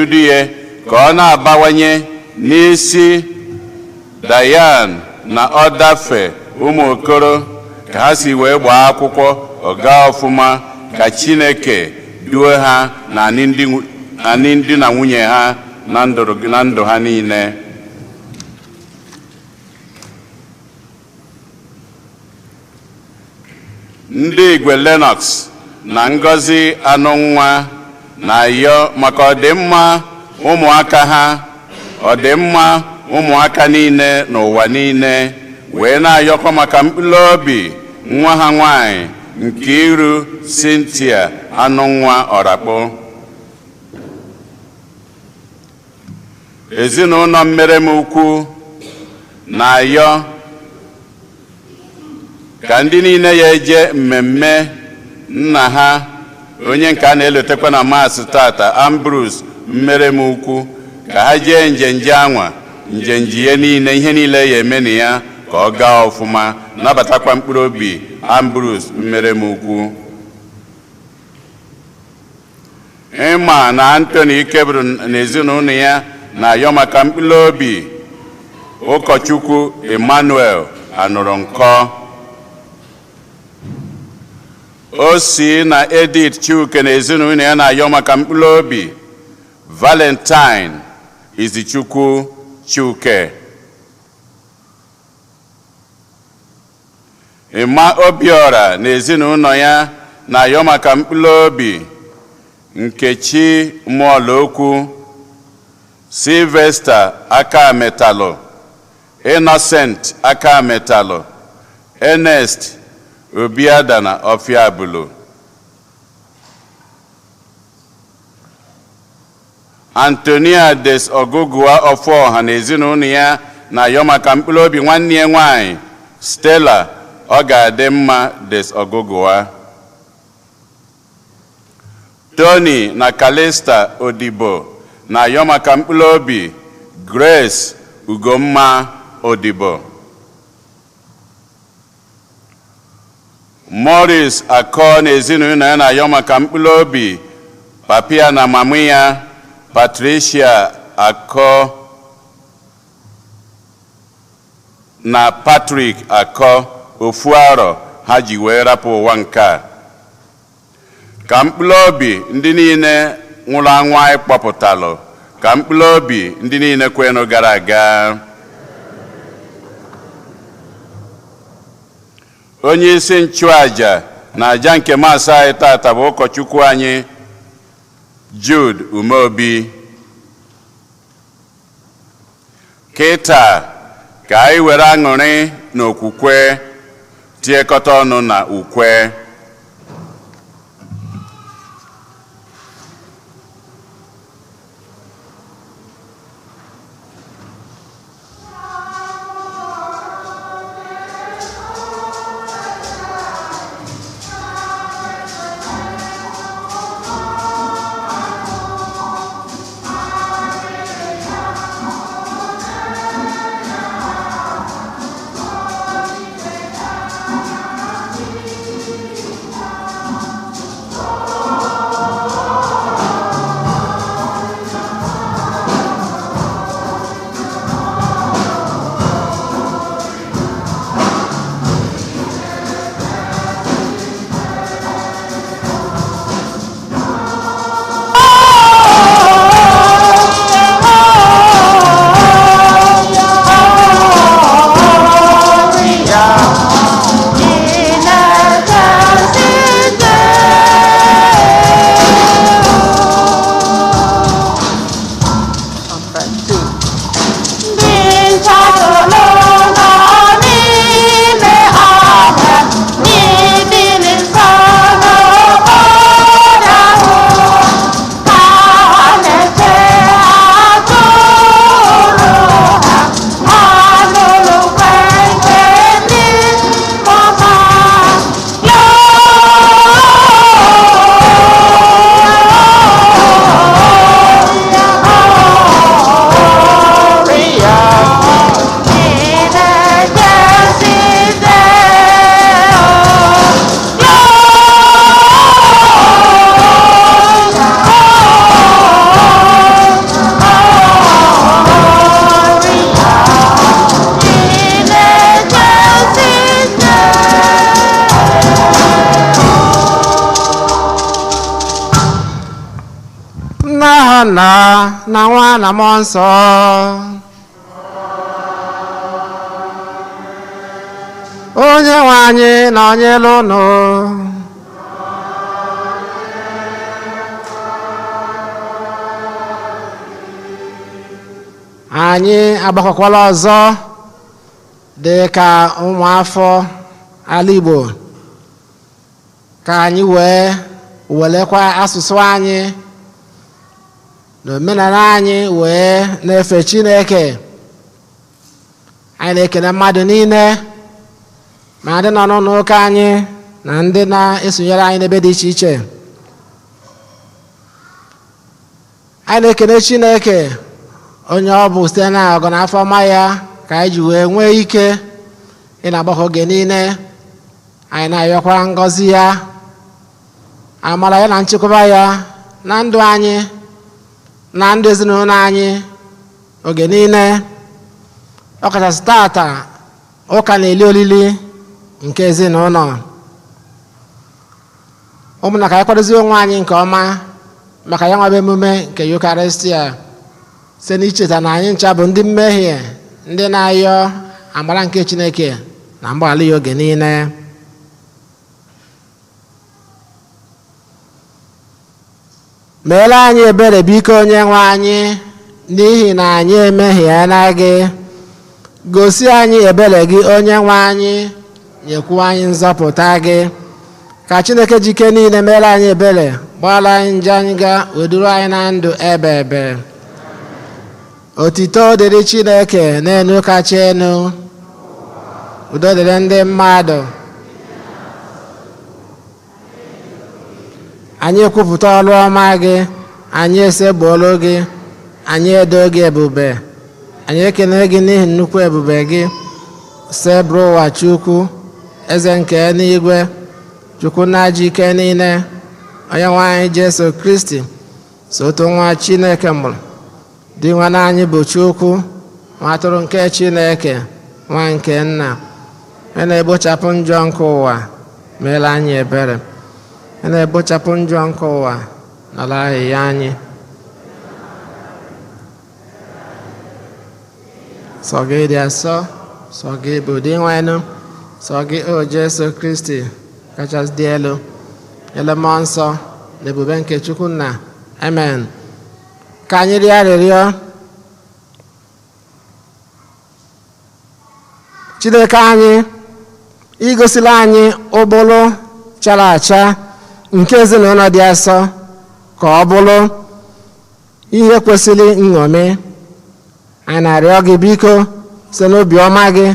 Duye ka ọ na-abawanye n'isi Diane na Ọdafe ụmụ okoro ka ha si wee gbaa akwụkwọ ọga ọfụma, ka Chineke duo ha na ndị na nwunye ha na ndụ ha niile. Ndị Igwe Lennox na Ngozi Anụnwa na-ayọ maka ọdịmma ụmụaka ha, ọdịmma ụmụaka niile n'ụwa niile, wee na-ayọkwa maka mkpụrụ obi nwa ha nwanyị Nkiru Cynthia Anụnwa Ọrakpụ. Ezinụlọ Mmeremukwu na-ayọ ka ndị niile ya eje mmemme nna ha, onye nke a na-elotekwa na Maasị tata, Ambrose Mmeremukwu, ka ha jee njenje anwa njenje ihe niile, ihe niile ya eme na ya ka ọ gaa ọfụma, nabatakwa mkpụrụ obi Ambrose Mmeremukwu. Ịma na Anthony Ikeburu na ezinụlọ ya na-ayọ maka mkpụrụ obi ụkọchukwu Emmanuel Anụrụ Nkọ. O si na Edith Chuke na ezinụlọ ya na-ayọ maka mkpụrụ obi Valentine Izichukwu Chuke. Ịma Obiora na ezinụlọ ya na-ayọ maka mkpụrụ obi Nkechi Mụọlokwu, Sylvester Akametalụ, Innocent Akametalụ, Ernest Obiadana Ọfịabulu. Antonia Des Ogugua Ọfọha na ezinụlọ ya na-ayọ maka mkpụrụ obi nwanne ya nwanyị Stella ọ ga-adị mma Des Ogugua. Tony na Calista Odibo na-ayọ maka mkpụrụ obi Grace Ugomma Odibo. Morris Akọ na ezinụlọ ya na-ayọ maka mkpụrụ obi papia na mama ya Patricia Akọ na Patrick Akọ, ofu arọ ha ji wee rapụ ụwa nke a. Ka mkpụrụ obi ndị niile nwụrụ anwụ anyị kpọpụtalụ, ka mkpụrụ obi ndị niile kwenụ gara aga. Onye isi nchụaja na aja nke Maasị anyị tata bụ ụkọchukwu anyị Jude Umeobi. Kịta ka anyị were aṅụrị na okwukwe tiekọta ọnụ na ukwe. Nna na Nwa na Mmụọ Nsọ. Onye nwe anyị nọnyere unu. Anyị agbakọkwala ọzọ dị ka ụmụafọ ala Igbo ka anyị wee welekwa asụsụ anyị na omenala anyị wee na-efe Chineke. Anyị na-ekele mmadụ niile, ma ndị nọ n'ụlọ ụka anyị na ndị na-esonyere anyị n'ebe dị iche iche. Anyị na-ekele Chineke, onye ọ bụ site na ọgọ na afọ ọma ya ka anyị ji wee nwee ike ị na-agbakọ oge niile. Anyị na-ayọkwa ngọzi ya, amara ya na nchekwaba ya na ndụ anyị na ndụ ezinụlọ anyị oge niile, ọkachasị tata ụka na-eli olili nke ezinụlọ. Ụmụnna, ka anyị kwadozie onwe anyị nke ọma maka ya nwaba emume nke Yukarịstia site n'icheta na anyị ncha bụ ndị mmehie, ndị na-ayọ amara nke Chineke na mgbaghara ya oge niile. Meere anyị ebere, biko, onye nwe anyị, n'ihi na anyị emehiela gị. Gosi anyị ebere gị, onye nwe anyị, nyekwuo anyị nzọpụta gị. Ka Chineke jike niile mere anyị ebere, gbaghara anyị njọ anyị, ga weduru anyị na ndụ ebe ebe. Otito dịrị Chineke n'enu kacha enu, udo dịrị ndị mmadụ. Anyị ekwupụta ọrụ ọma gị, anyị esegbuolu gị, anyị edo gị ebube, anyị ekene gị n'ihi nnukwu ebube gị. Sebụrụ ụwa Chukwu, eze nke eluigwe, Chukwu na-aji ike niile, onye nwe anyị Jesu Kristi, sotu nwa Chineke mụrụ, dị nwa anyị bụ Chukwu, nwa atụrụ nke Chineke, nwa nke nna, onye na-egbochapụ njọ nke ụwa, meela anyị ebere. Onye na-egbochapụ njọ nke ụwa, nara ahịhịa anyị. Sọ gị dị asọ, sọ gị bụ Dinwenụ, sọ gị, o Jesu Kristi, kachasị dị elu, ele mmụọ nsọ na ebube nke Chukwu nna. Amen. Ka anyị rịọ arịrịọ. Chineke anyị, igosila anyị ụbụlụ chara acha nke ezinụlọ dị asọ ka ọ bụrụ ihe kwesịrị nṅomi. Anyị na-arịọ gị, biko, site n'obi ọma gị,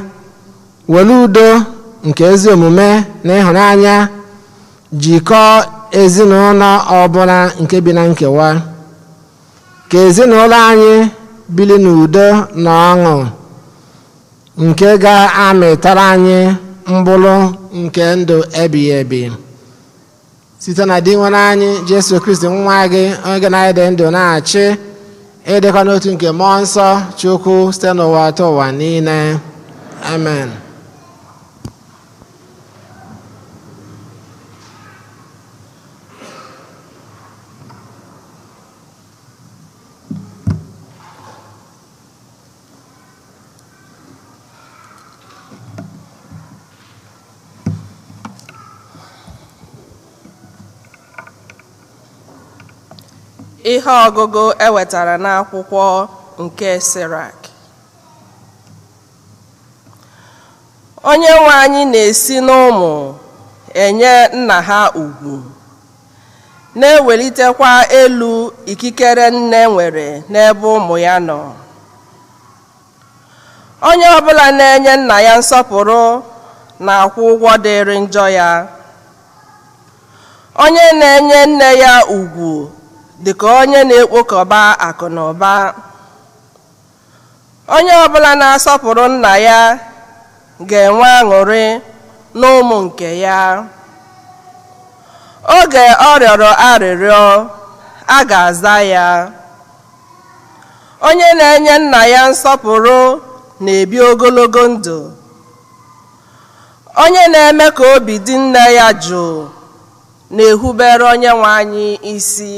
were udo nke ezi omume na ịhụnanya jikọọ ezinụlọ ọbụla nke bi na nkewa, ka ezinụlọ anyị biri n'udo na ọṅụ nke ga-amịtara anyị mkpụrụ nke ndụ ebighị ebi, site na Dinwenụ anyị Jesu Kristi, nwa gị, onye gị na-adị ndụ na-achị, ịdịkwa n'otu nke mmụọ nsọ Chukwu, site n'ụwa atọ ụwa niile. Amen. Ihe ọgụgụ ewetara n'akwụkwọ nke Sirak. Onye nwe anyị na-esi n'ụmụ enye nna ha ugwu, na-ewelitekwa elu ikikere nne nwere n'ebe ụmụ ya nọ. Onye ọbụla na-enye nna ya nsọpụrụ na-akwụ ụgwọ dịrị njọ ya. Onye na-enye nne ya ugwu dị ka onye na-ekpokọba akụ na ụba. Onye ọbụla na-asọpụrụ nna ya ga-enwe aṅụrị n'ụmụ nke ya. Oge ọ rịọrọ arịrịọ, a ga-aza ya. Onye na-enye nna ya nsọpụrụ na-ebi ogologo ndụ. Onye na-eme ka obi dị nne ya jụụ na-ehubere onye nwe anyị isi.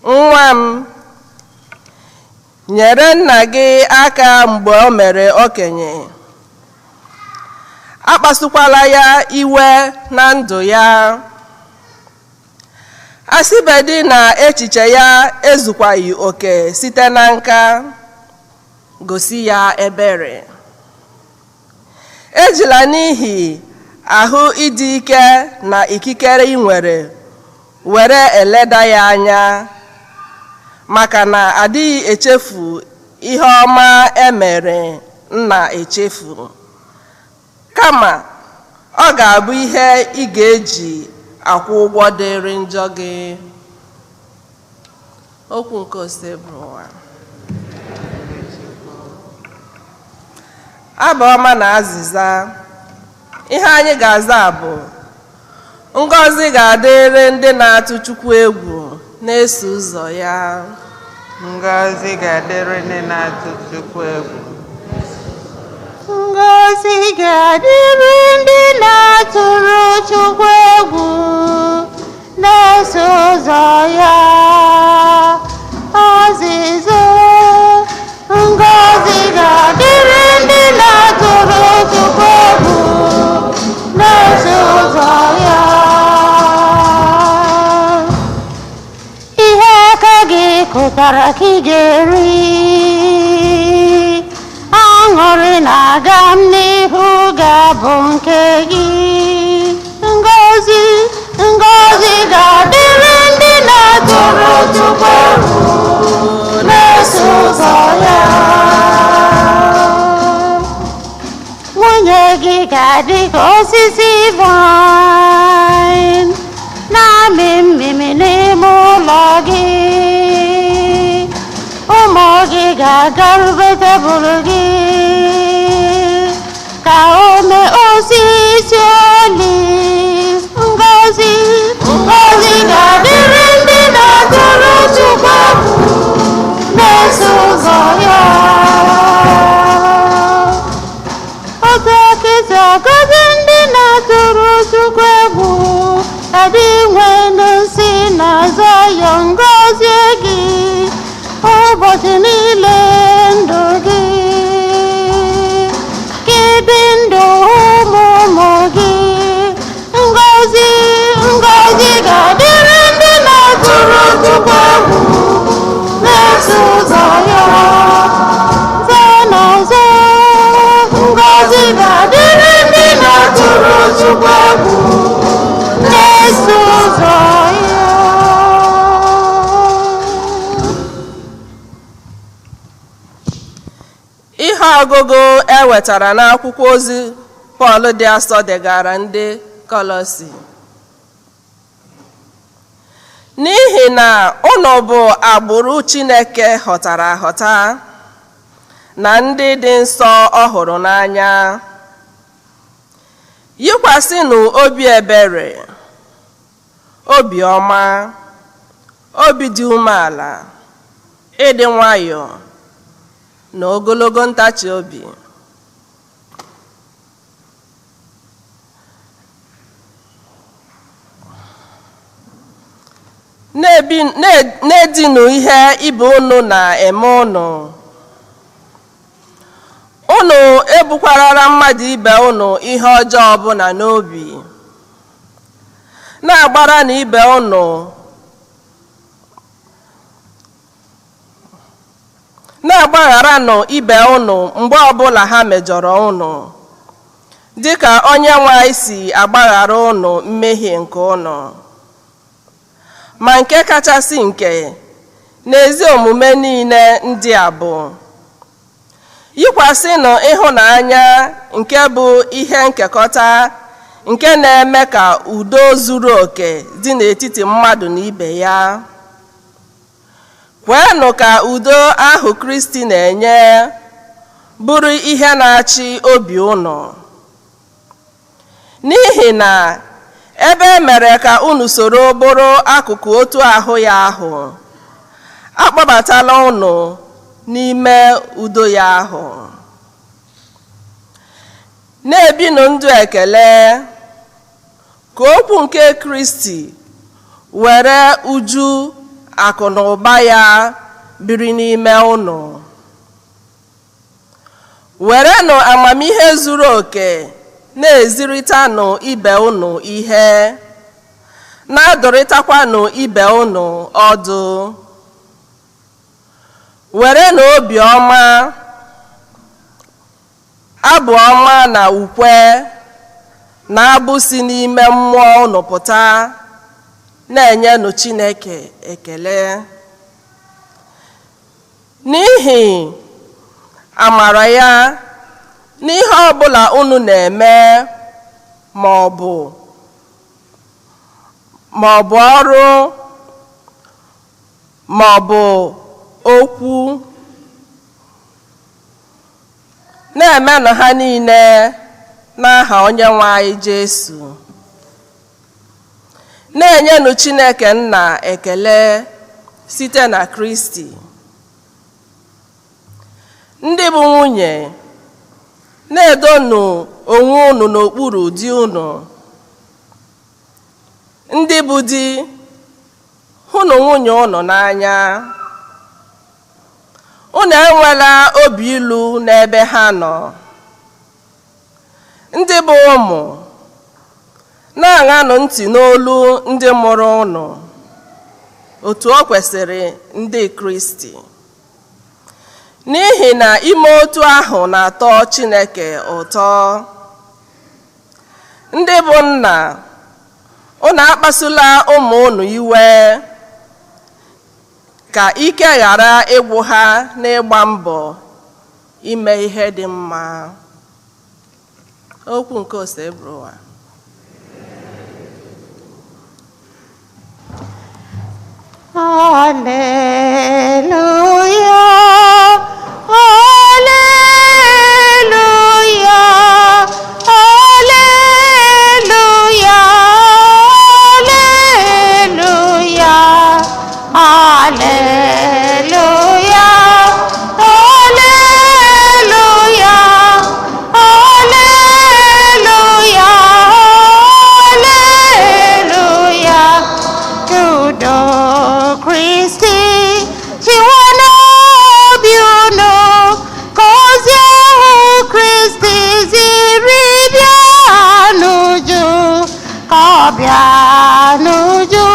Nwa m, nyere nna gị aka mgbe o mere okenye. Akpasukwala ya iwe na ndụ ya. Asịbedị na echiche ya ezukwaghị oke site na nka, gosi ya ebere. Ejila n'ihi ahụ ịdị ike na ikikere ị nwere were eleda ya anya, maka na adịghị echefu ihe ọma emere nna echefu, kama ọ ga-abụ ihe ị ga-eji akwụ ụgwọ dịrị njọ gị. Okwu nke Osebụrụwa. Abụ ọma na azịza. Ihe anyị ga-aza bụ: ngọzi ga-adịrị ndị na-atụ Chukwu egwu, na-eso ụzọ ya. Ngọzi ga-adịrị ndị na-atụ Chukwu egwu. Ngọzi ga-adịrị ndị na-atụrụ Chukwu egwu, na-eso ụzọ ya. Azịza. Ngọzi ga-adịrị ndị na-atụrụ Chukwu egwu, na-eso ụzọ ya. Ihe aka gị kụtara ka ị ga-eri. Aṅụrị na-aga m n'ihu ga-abụ nke gị. Ngọzi, ngọzi ga-adịrị ndị na-atụrụ Chukwu egwu, na-eso ụzọ ya. Nwunye gị ga-adị ka osisi vine na-amị mmịmị n'ime ụlọ gị. Ụmụ gị ga-agarube tebụl gị ka ome osisi oliv. Ngọzi, ngọzi ga-adịrị ndị na-atụrụ Chukwu egwu, na-eso ụzọ ya. Otu aka esi agọzi ndị na-atụrụ Chukwu egwu, adị nwe nsị na Zayọn gọzie gị ụbọchị niile ndụ gị. Ka ịdị ndụ ụmụ ụmụ gị. Ngọzi, ngọzi ga-adịrị ndị na-atụrụ Chukwu egwu, na-eso ụzọ ya. Zaa na ọzọ, ngọzi ga-adịrị ndị na-atụrụ Chukwu egwu, na-eso ụzọ ya. Ihe ọgụgụ e wetara n'akwụkwọ ozi Pọl dị asọ degara ndị Kọlọsi. N'ihi na unu bụ agbụrụ Chineke họtara ahọta, na ndị dị nsọ ọ hụrụ n'anya, yikwasịnụ obi ebere, obi ọma, obi dị umeala, ịdị nwayọọ na ogologo ntachi obi. Na-edinu ihe ibe unu na-eme unu. Unu ebukwarala mmadụ ibe unu ihe ọjọọ ọbụla n'obi. Na-agbara na ibe unu na-agbagharanụ ibe unu mgbe ọbụla ha mejọrọ unu, dịka onye nwe anyị si agbaghara unu mmehie nke unu. Ma nke kachasị nke n'ezi omume niile ndị a bụ: yikwasịnụ ịhụnanya nke bụ ihe nkekọta nke na-eme ka udo zuru oke dị n'etiti mmadụ na ibe ya. Kweenụ ka udo ahụ Kristi na-enye bụrụ ihe na-achị obi unu. N'ihi na ebe e mere ka unu soro bụrụ akụkụ otu ahụ ya ahụ, akpọbatala unu n'ime udo ya ahụ. Na-ebinụ ndụ ekele, ka okwu nke Kristi were uju akụ na ụba ya biri n'ime unu. Werenụ amamihe zuru oke na-eziritanụ ibe unu ihe, na-adụrịtakwanụ ibe unu ọdụ. Werenụ obiọma, abụ ọma na ukwe na abụ si n'ime mmụọ unu pụta na-enyenụ Chineke ekele. N'ihi amara ya, n'ihe ọbụla unu na-eme ma ọ bụ ọrụ ma ọ bụ okwu, na-emenụ ha niile n'aha Onyenwe anyị Jesu. Na-enyenụ Chineke Nna ekele site na Kristi. Ndị bụ nwunye, na-edonụ onwe unu n'okpuru di unu. Ndị bụ di, hụnụ nwunye unu n'anya. Unu enwela obi ilu n'ebe ha nọ. Ndị bụ ụmụ, na-aṅanụ ntị n'olu ndị mụrụ unu, otu o kwesịrị ndị Kristi. N'ihi na ime otu ahụ na-atọ Chineke ụtọ. Ndị bụ nna, unu akpasula ụmụ unu iwe, ka ike ghara ịgwụ ha n'ịgba mbọ ime ihe dị mma. Okwu nke Osebụrụwa. Alleluia, Alleluia, Alleluia, Alleluia, Alleluia, Alleluia, Alleluia, Alleluia. Tudo Christi, Chiwana Obiuno, Kozia Christi Ziribianuju, Kobianuju,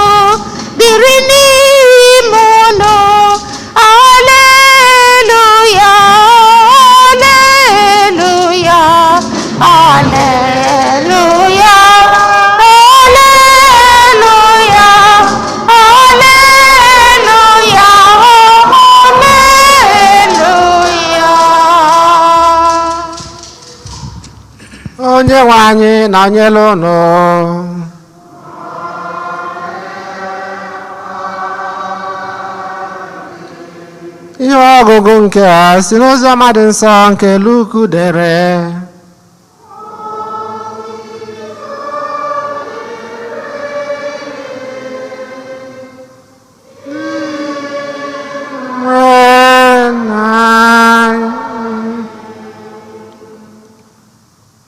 Birini Mono, Alleluia, Alleluia, Alleluia, Alleluia, Alleluia, Alleluia. Onye nwe anyị nọnyere unu. Ihe ọgụgụ nke a si n'Oziọma dị nsọ nke Luk dere.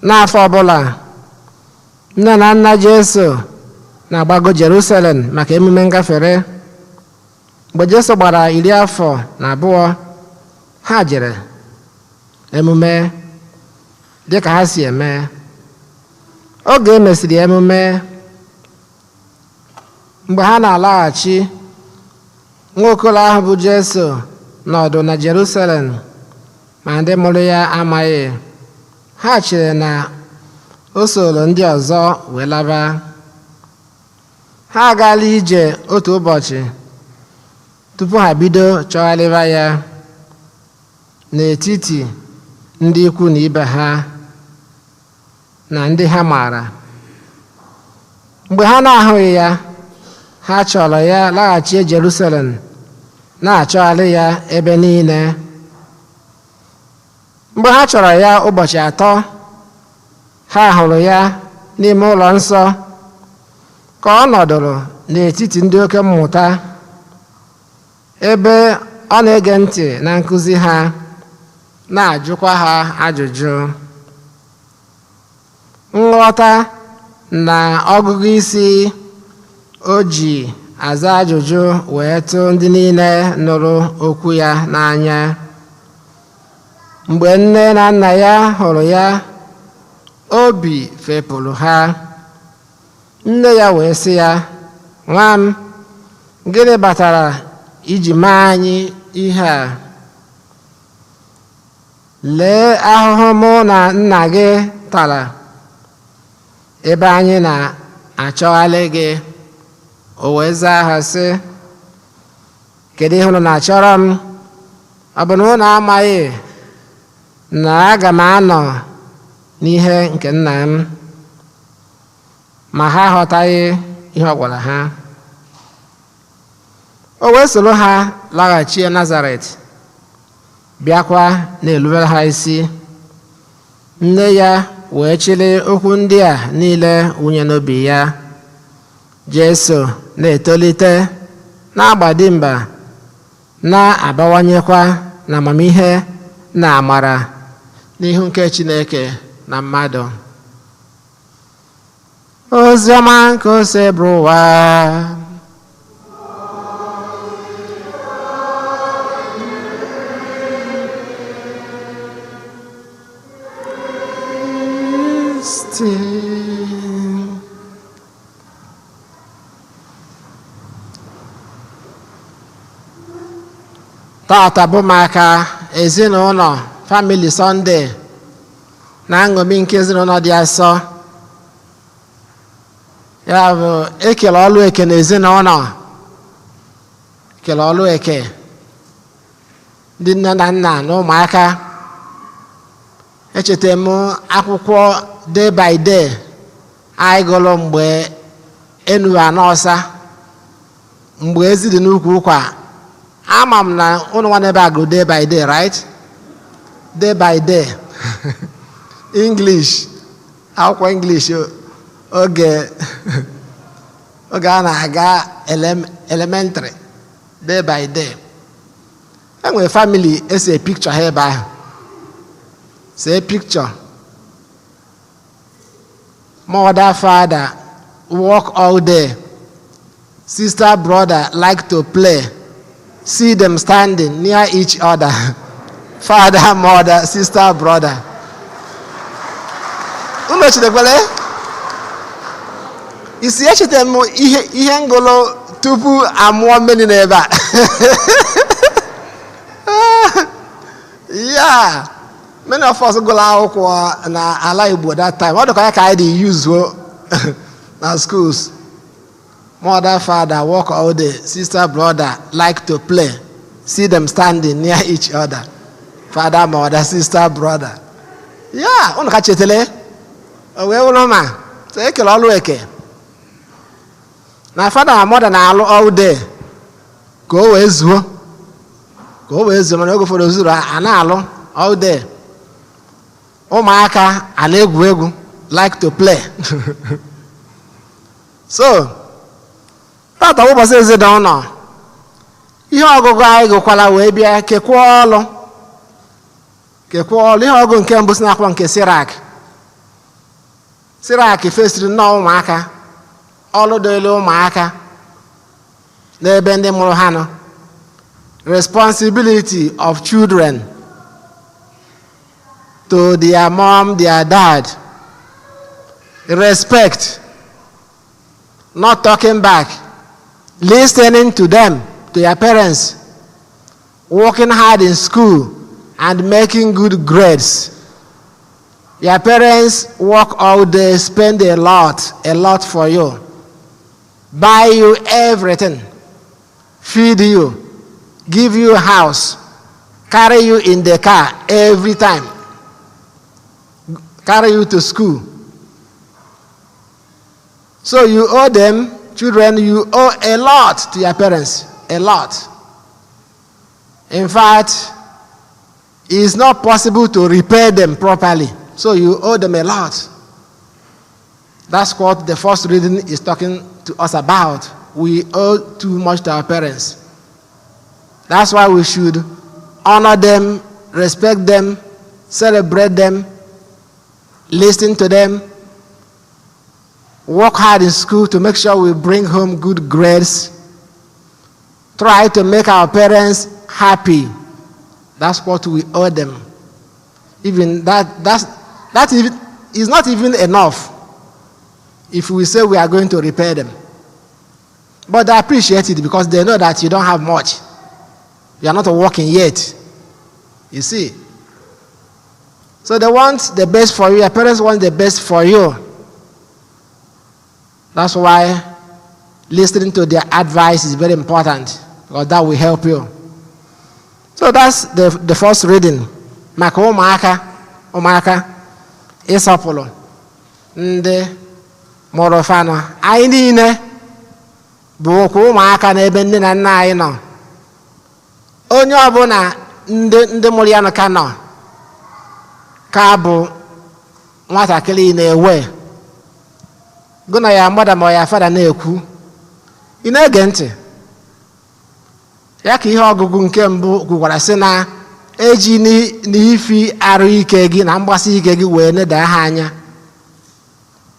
N'afọ ọbụla, nne na nna Jesu na-agbago Jerusalem maka emume ngafere. Mgbe Jesu gbara 22, ha jere emume dịka ha si eme. Oge e mesịrị emume, mgbe ha na-alaghachi, nwa okolo ahụ bụ Jesu nọdụ na Jerusalem, ma ndị mụrụ ya amaghị. Ha chere na o soro ndị ọzọ wee laba. Ha agaala ije otu ụbọchị tupu ha bido chọgharịwa ya n'etiti ndị ikwu na ibe ha na ndị ha maara. Mgbe ha na-ahụghị ya, ha chọrọ ya laghachi Jerusalem, na-achọgharị ya ebe niile. Mgbe ha chọrọ ya ụbọchị 3, ha hụrụ ya n'ime ụlọ nsọ ka ọ nọdụrụ n'etiti ndị oke mmụta, ebe ọ na-ege ntị na nkuzi ha, na-ajụkwa ha ajụjụ. Nghọta na ọgụgụ isi o ji Aza ajụjụ wee tụ ndị niile nụrụ okwu ya n'anya. Mgbe nne na nna ya hụrụ ya, obi fepụrụ ha. Nne ya wee sị ya, "Nwa m, gịnị kpatara iji mee anyị ihe a? Lee ahụhụ mụ na nna gị tara ebe anyị na-achọgharị gị." O wee zaa ha sị, "Kedu ihe unu na-achọrọ m? Ọ bụ na unu amaghị na aga m anọ n'ihe nke nna m?" Ma ha aghọtaghị ihe ọ gwara ha. O wee soro ha laghachi Nazaret, bịakwa na-erubere ha isi. Nne ya wee chịrị okwu ndị a niile wunye n'obi ya. Jesu na-etolite, na-agba dimkpa, na-abawanyekwa na amamihe na amara n'ihu nke Chineke na mmadụ. Ozi ọma nke Osebụrụwa. Kristi. Tata bụ maka ezinụlọ, Family Sunday, na nṅomi nke ezinụlọ dị asọ. Ya bụ, ekele ọlụ eke na ezinụlọ, ekele ọlụ eke ndị nne na nna na ụmụaka. Echeta m akwụkwọ Day by Day anyị gụrụ mgbe enu anọsa, mgbe ezi dị n'ukwu ụkwa. Ama m na ụnụ nwa n'ebe a gụrụ Day by Day, right? Day by Day English, akwụkwọ English, oge a na-aga elementary. Day by Day, enwere family ese picture ha ebe ahụ, see picture. Mother, father work all day, sister, brother like to play, see them standing near each other. Father, mother, sister, brother. Unu echetakwala isi? Echeta m ihe ngụlụ tupu amụọ mmiri n'ebe a. Yeah, many of us gụrụ akwụkwọ na ala Igbo that time. Ọ dịka ya ka anyị dị use na schools. Mother, father work all day, sister, brother like to play, see them standing near each other. Father, mother, sister, brother. Yeah, unu ka chetele o wee wụrụ ma so ekele ọlụ eke na father na mother na-alụ all day ka o wee zuo, ka o wee zuo. Mana oge ụfọdụ zuru, a na-alụ all day, ụmụaka a na-egwu egwu, like to play. So tata, ụbọchị ezinụlọ, ihe ọgụgụ anyị gụkwara wee bịa kekwa ọlụ, kekwa ọlụ. Ihe ọgụ nke mbụ si n'akwụkwọ nke Sirak. Sirak fesiri nnọọ ụmụaka, ọlụ dịrị ụmụaka n'ebe ndị mụrụ ha nọ, responsibility of children to their mom, their dad, respect, not talking back, listening to them, to your parents, working hard in school and making good grades. Your parents work all day, spend a lot, a lot for you, buy you everything, feed you, give you a house, carry you in the car every time, carry you to school. So you owe them, children, you owe a lot to your parents, a lot. In fact, it's not possible to repay them properly. So you owe them a lot. That's what the first reading is talking to us about. We owe too much to our parents. That's why we should honor them, respect them, celebrate them, listen to them, work hard in school to make sure we bring home good grades. Try to make our parents happy. That's what we owe them. Even that that even is not even enough if we say we are going to repay them. But they appreciate it because they know that you don't have much. You are not working yet. You see. So they want the best for you. Your parents want the best for you. That's why listening to their advice is very important, because that will help you. So that's the first reading. Maka ụmụaka, ụmụaka ịsọpụrụ ndị mụrụ fanụ. Anyị niile bụ okwu ụmụaka n'ebe nne na nna anyị nọ. Onye ọbụla ndị mụrụ ya nọ ka nọ ka bụ nwatakịrị na-ewe gụ na ya mother ma ya father na-ekwu, ị na-ege ntị ya. Ka ihe ọgụgụ nke mbụ kwukwara sị na eji n'ifi arụ ike gị na mgbasi ike gị wee neda ha anya.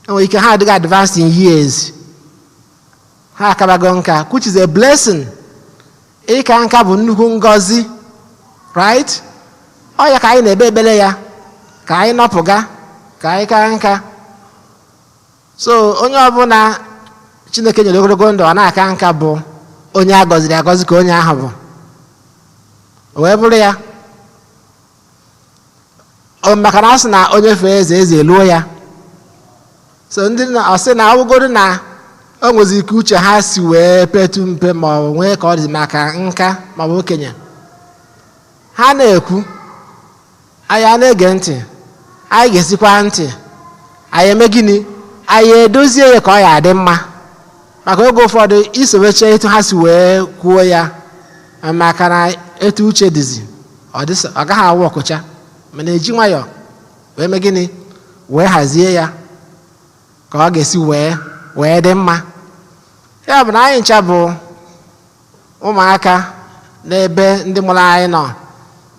Enwere ike ha adịghị advanced in years, ha akabago nka, which is a blessing. Ịka nka bụ nnukwu ngọzi, right? Ọ ya ka anyị na-ekpe ekpere ya, ka anyị nọpụga, ka anyị kaa nka. So onye ọbụla Chineke nyere ogologo ndụ, ọ na-aka nka, bụ onye a gọziri agọzi ka onye ahụ bụ. O wee bụrụ ya o maka na a sị na onye fee eze, eze eluo ya. So ndị na ọ sị na ọ bụgodu na o nwezi ike uche ha si wee petu mpe, ma ọ nwee ka ọ dị maka nka ma ọ bụ okenye, ha na-ekwu, anyị a na-ege ntị, anyị ga-esikwa ntị. Anyị eme gịnị? Anyị edozie ya ka ọ ya adị mma. Maka oge ụfọdụ isoweche etu ha si wee kwuo ya, maka na etu uche dịzi, ọ gaghị awụ ọkụcha. Mana eji nwayọọ wee mee gịnị? Wee hazie ya ka ọ ga-esi wee dị mma. Ya bụ na anyị ncha bụ ụmụaka n'ebe ndị mụrụ anyị nọ,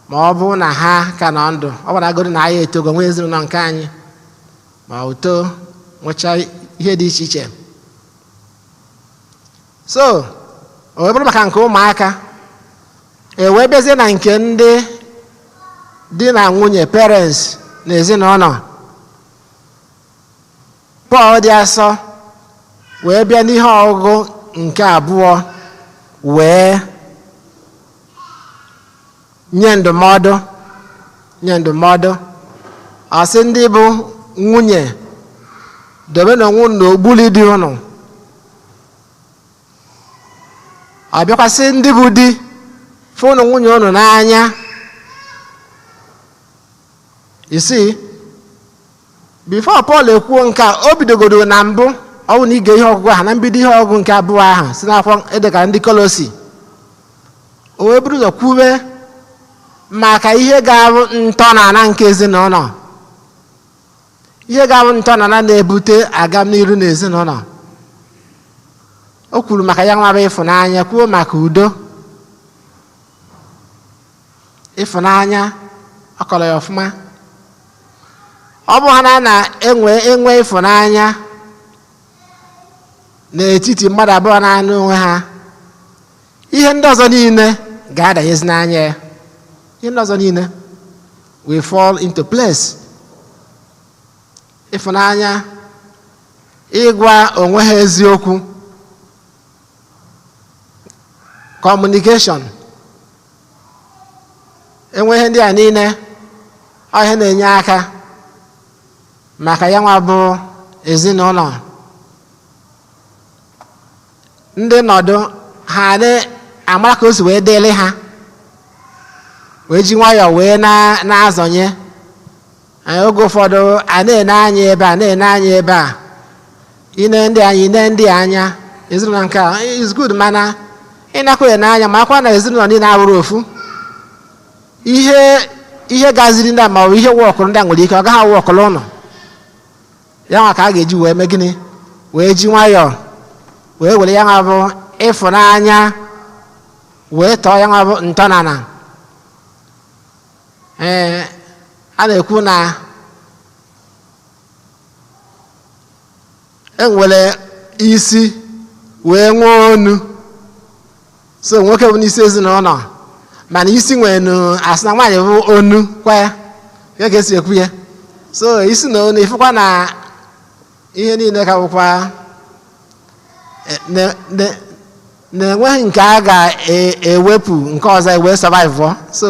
ma ọ bụ na ha ka nọ ndụ. Ọ bụ na agodi na anyị etogo, nwee ezinụlọ nke anyị, ma uto nwechaa ihe dị iche iche. So o wee bụrụ maka nke ụmụaka. E wee bịazie na nke ndị di na nwunye, parents na ezinụlọ. Pọl dị asọ wee bịa n'ihe ọgụgụ nke abụọ wee nye ndụmọdụ. Ọ sị ndị bụ nwunye, dobe n'onwe unu n'okpuru di unu. Ọ bịakwasị ndị bụ di, fụnụ nwunye unu n'anya. You see, before Paul ekwuo nke a, o bidogoro na mbụ. Ọ bụ na ige ihe ọgụgụ ahụ na mbido ihe ọgụgụ nke abụọ ahụ si n'akwụkwọ edekara ndị Kolosi, o wee buru ụzọ kwube maka ihe ga-abụ ntọala nke ezinụlọ, ihe ga-abụ ntọala na-ebute agamniru n'ezinụlọ. O kwuru maka ya nwa bụ ịfụnanya, kwuo maka udo. Ịfụnanya, ọ kọrọ ya ọfụma. Ọ bụ ha na na-enwe enwe ịfụnanya n'etiti mmadụ abụọ na-anụ onwe ha, ihe ndị ọzọ niile ga-adanyezi n'anya ya. Ihe ndị ọzọ niile will fall into place. Ịfụnanya, ịgwa onwe ha eziokwu, communication, enwe ihe ndị a niile, ọ ihe na-enye aka maka ya nwa bụ ezinụlọ. Ndị nọdụ ha na-amara ka o si wee dịrị ha, wee ji nwayọọ wee na-azọnye. Oge ụfọdụ a na-ene anya ebe a, na-ene anya ebe a, ine ndị anya, ine ndị anya. Ezinụlọ nke a is good, mana ịnakwa ene anya ma akwa na ezinụlọ niile abụrụ ofu. Ihe gaziri ndị a ma ọ bụ ihe wọkụrụ ndị a nwere ike ọ gaghị awọkụrụ ụlọ ya nwa. Ka a ga-eji wee mee gịnị? Wee ji nwayọọ wee were ya nwa bụ ịfụnanya wee tọọ ya nwa bụ ntọnala. Ee, a na-ekwu na enwere isi wee nwee onu. So nwoke bụ n'isi ezinụlọ, mana isi nwere asị na nwaanyị bụ onu kwa ya ya ka esi ekwu ya. So isi na onu ifụkwa na ihe niile ka bụkwa na-enweghị nke a ga-ewepụ nke ọzọ ewee survive. So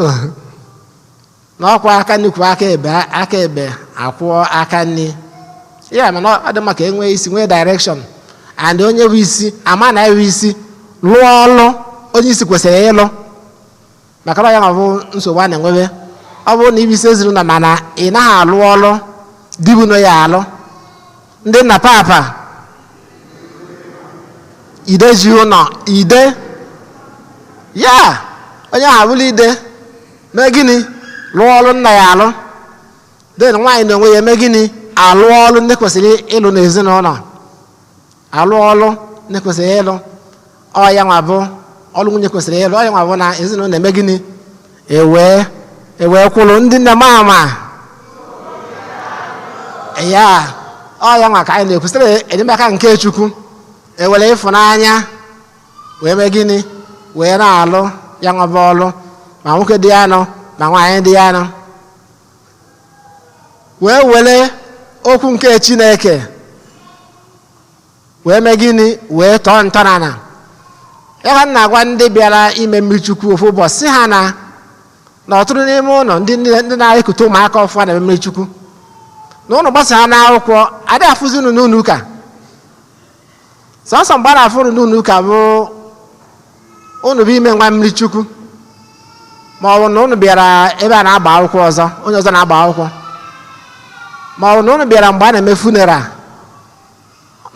n'ọkwa aka nri kwuo aka ebe, aka ebe akwụọ aka nri ya. Mana ọ dị mma ka e nwee isi, nwee direction, and onye bụ isi ama na ewe isi lụọ ọlụ onye isi kwesịrị ịlụ, maka na ya ma bụ nsogbu a na-enwebe. Ọ bụrụ na ibu isi ezinụlọ mana ị naghị alụ ọlụ dibu na ya alụ, ndị nna papa ide ji ụlọ ide ya, onye ahụ abụla ide mee gịnị? Lụọ ọlụ nna ya alụ. Den nwaanyị na onwe ya eme gịnị? Alụ ọlụ ndị kwesịrị ịlụ n'ezinụlọ, alụ ọlụ ndị kwesịrị ịlụ. Ọ ya nwa bụ ọlụ nwunye kwesịrị ịlụ. Ọ ya nwa bụ na ezinụlọ na-eme gịnị? Ewee kwụrụ ndị nne mama ya. Ọ ya nwa ka anyị na-ekwu, site enyemaka nke Chukwu, ewere ịfụnanya wee mee gịnị? Wee na-alụ ya nwa bụ ọlụ, ma nwoke dị ya nọ ma nwaanyị dị ya nọ, wee were okwu nke Chineke wee mee gịnị? Wee tọọ ntọala ya. Ka m na-agwa ndị bịara ime mmiri Chukwu ofu ụbọchị, sị ha na ọtụtụ n'ime ụlọ ndị na-ekute ụmụaka ọfụma na mmiri Chukwu na ụlọ gbasara n'akwụkwọ adịghị afụzi unu n'ụlọ ụka. Sọnsọ mgbe a na-afụ unu n'ụlọ ụka bụ unu bụ ime nwa mmiri Chukwu, ma ọ bụ na unu bịara ebe a na-agba akwụkwọ ọzọ, onye ọzọ na-agba akwụkwọ, ma ọ bụ na unu bịara mgbe a na-eme funeral,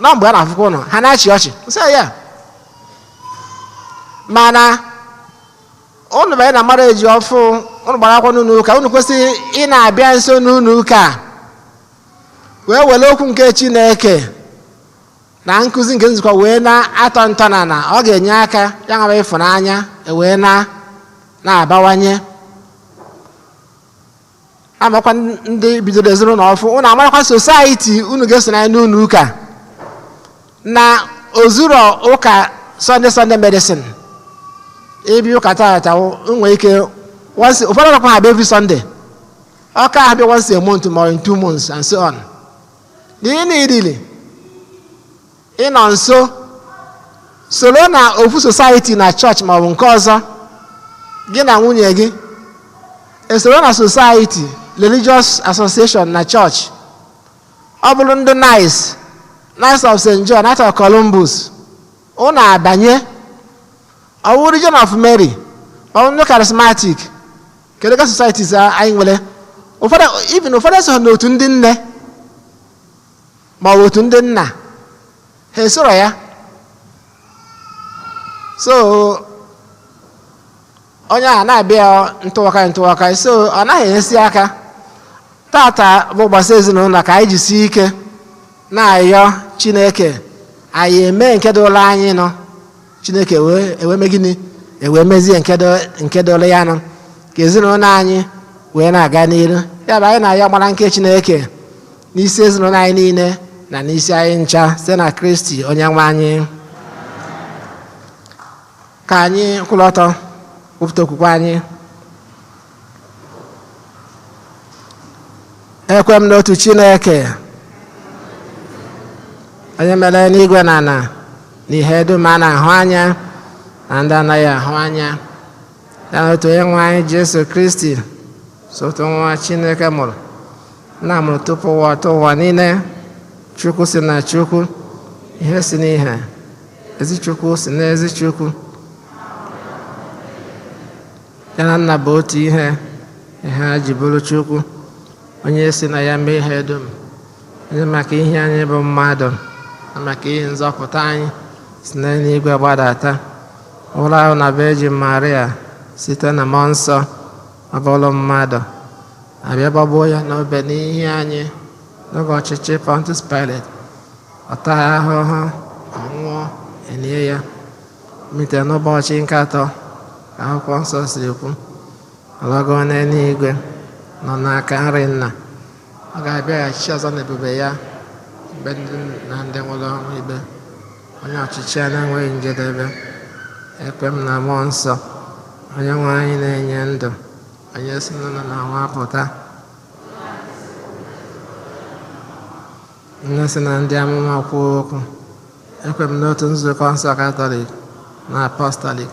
nọ mgbe a na-afụkwa ụnụ ha na-achị ọchị nsị ya. Mana unu banye na mmadụ eji ọfụ unu gbara akwụkwọ n'ụlọ ụka, unu kwesịrị ị na-abịa nso n'ụlọ ụka wee were okwu nke Chineke na nkụzi nke nzukọ wee na-atọ ntọala. Na ọ ga-enye aka ya nwa ịfụnanya wee na-abawanye. Amakwa ndị bidoro ezinụlọ ọfụ, unu amarakwa society unu ga-eso na n'ụlọ ụka na ozuro ụka Sunday medicine ịbịa ụka tata nwee ike ụfọdụ ọkwa ha abịa every Sunday, ọka ha bịa once a month ma in 2 months and so on. N'ihi na idili ịnọ nso soro na ofu society na chọọchị ma ọ bụ nke ọzọ, gị na nwunye gị esoro na society, religious association na chọọchị, ọ bụrụ ndị Knights of St. John, Knights of Columbus, ụnụ abanye, ọ bụrụ Legion of Mary, ọ bụrụ ndị charismatic. Kedu ka societies anyị nwere? Ụfọdụ even ụfọdụ eso n'otu ndị nne ma ọ bụ otu ndị nna, ha esoro ya. So onye a na-abịa ntụwaka ntụwaka, so ọ naghị enyesi aka. Tata bụ gbasa ezinụlọ, ka anyị jisie ike na-ayọ Chineke anyị eme nke dụla anyị nọ. Chineke wee mee gịnị? Ewee mezie nke dụla ya nọ, ka ezinụlọ anyị wee na-aga n'iru. Ya bụ anyị na-ayọ gbara nke Chineke n'isi ezinụlọ anyị niile na n'isi anyị ncha, site na Kristi onye nwe anyị. Ka anyị kwụrụ ọtọ kwupụta okwukwe anyị. Ekwe m n'otu Chineke, onye mere n'igwe na ala na ihe dum a na-ahụ anya na ndị anaghị ahụ anya, ya na otu onye nwe anyị Jesu Kristi, sotu nwa Chineke mụrụ, nna mụrụ tupu ụwa ọtọ ụwa niile, Chukwu si na Chukwu, ihe si n'ihe, ezi Chukwu si na ezi Chukwu, ya na nna bụ otu ihe, ihe ha ji bụrụ Chukwu, onye si na ya mee ihe dum, onye maka ihe anyị bụ mmadụ na maka ihe nzọpụta anyị si n'eluigwe gbadata, ụlọ ahụ na Virgin Maria, site na mmụọ nsọ ọ bụrụ mmadụ, abịa gbagbuo ya n'obe n'ihi anyị n'oge ọchịchị Pontius Pilate, ọ taa ahụhụ, ọ nwụọ, elie ya, mite n'ụbọchị nke atọ ka akwụkwọ nsọ si ekwu, ọlọgo n'eluigwe, nọ n'aka nri nna, ọ ga-abịaghachi ọzọ n'ebube ya mgbe ndị na ndị nwụrụ ọnwụ ikpe, onye ọchịchị ya na-enweghị njedebe. Ekwe m na Mmụọ Nsọ, onye nwe anyị na-enye ndụ, onye si n'ụlọ na nwa pụta, nne si na ndị amụma kwuo okwu. Ekwe m n'otu nzukọ nsọ Katọlik na Apọstọlik.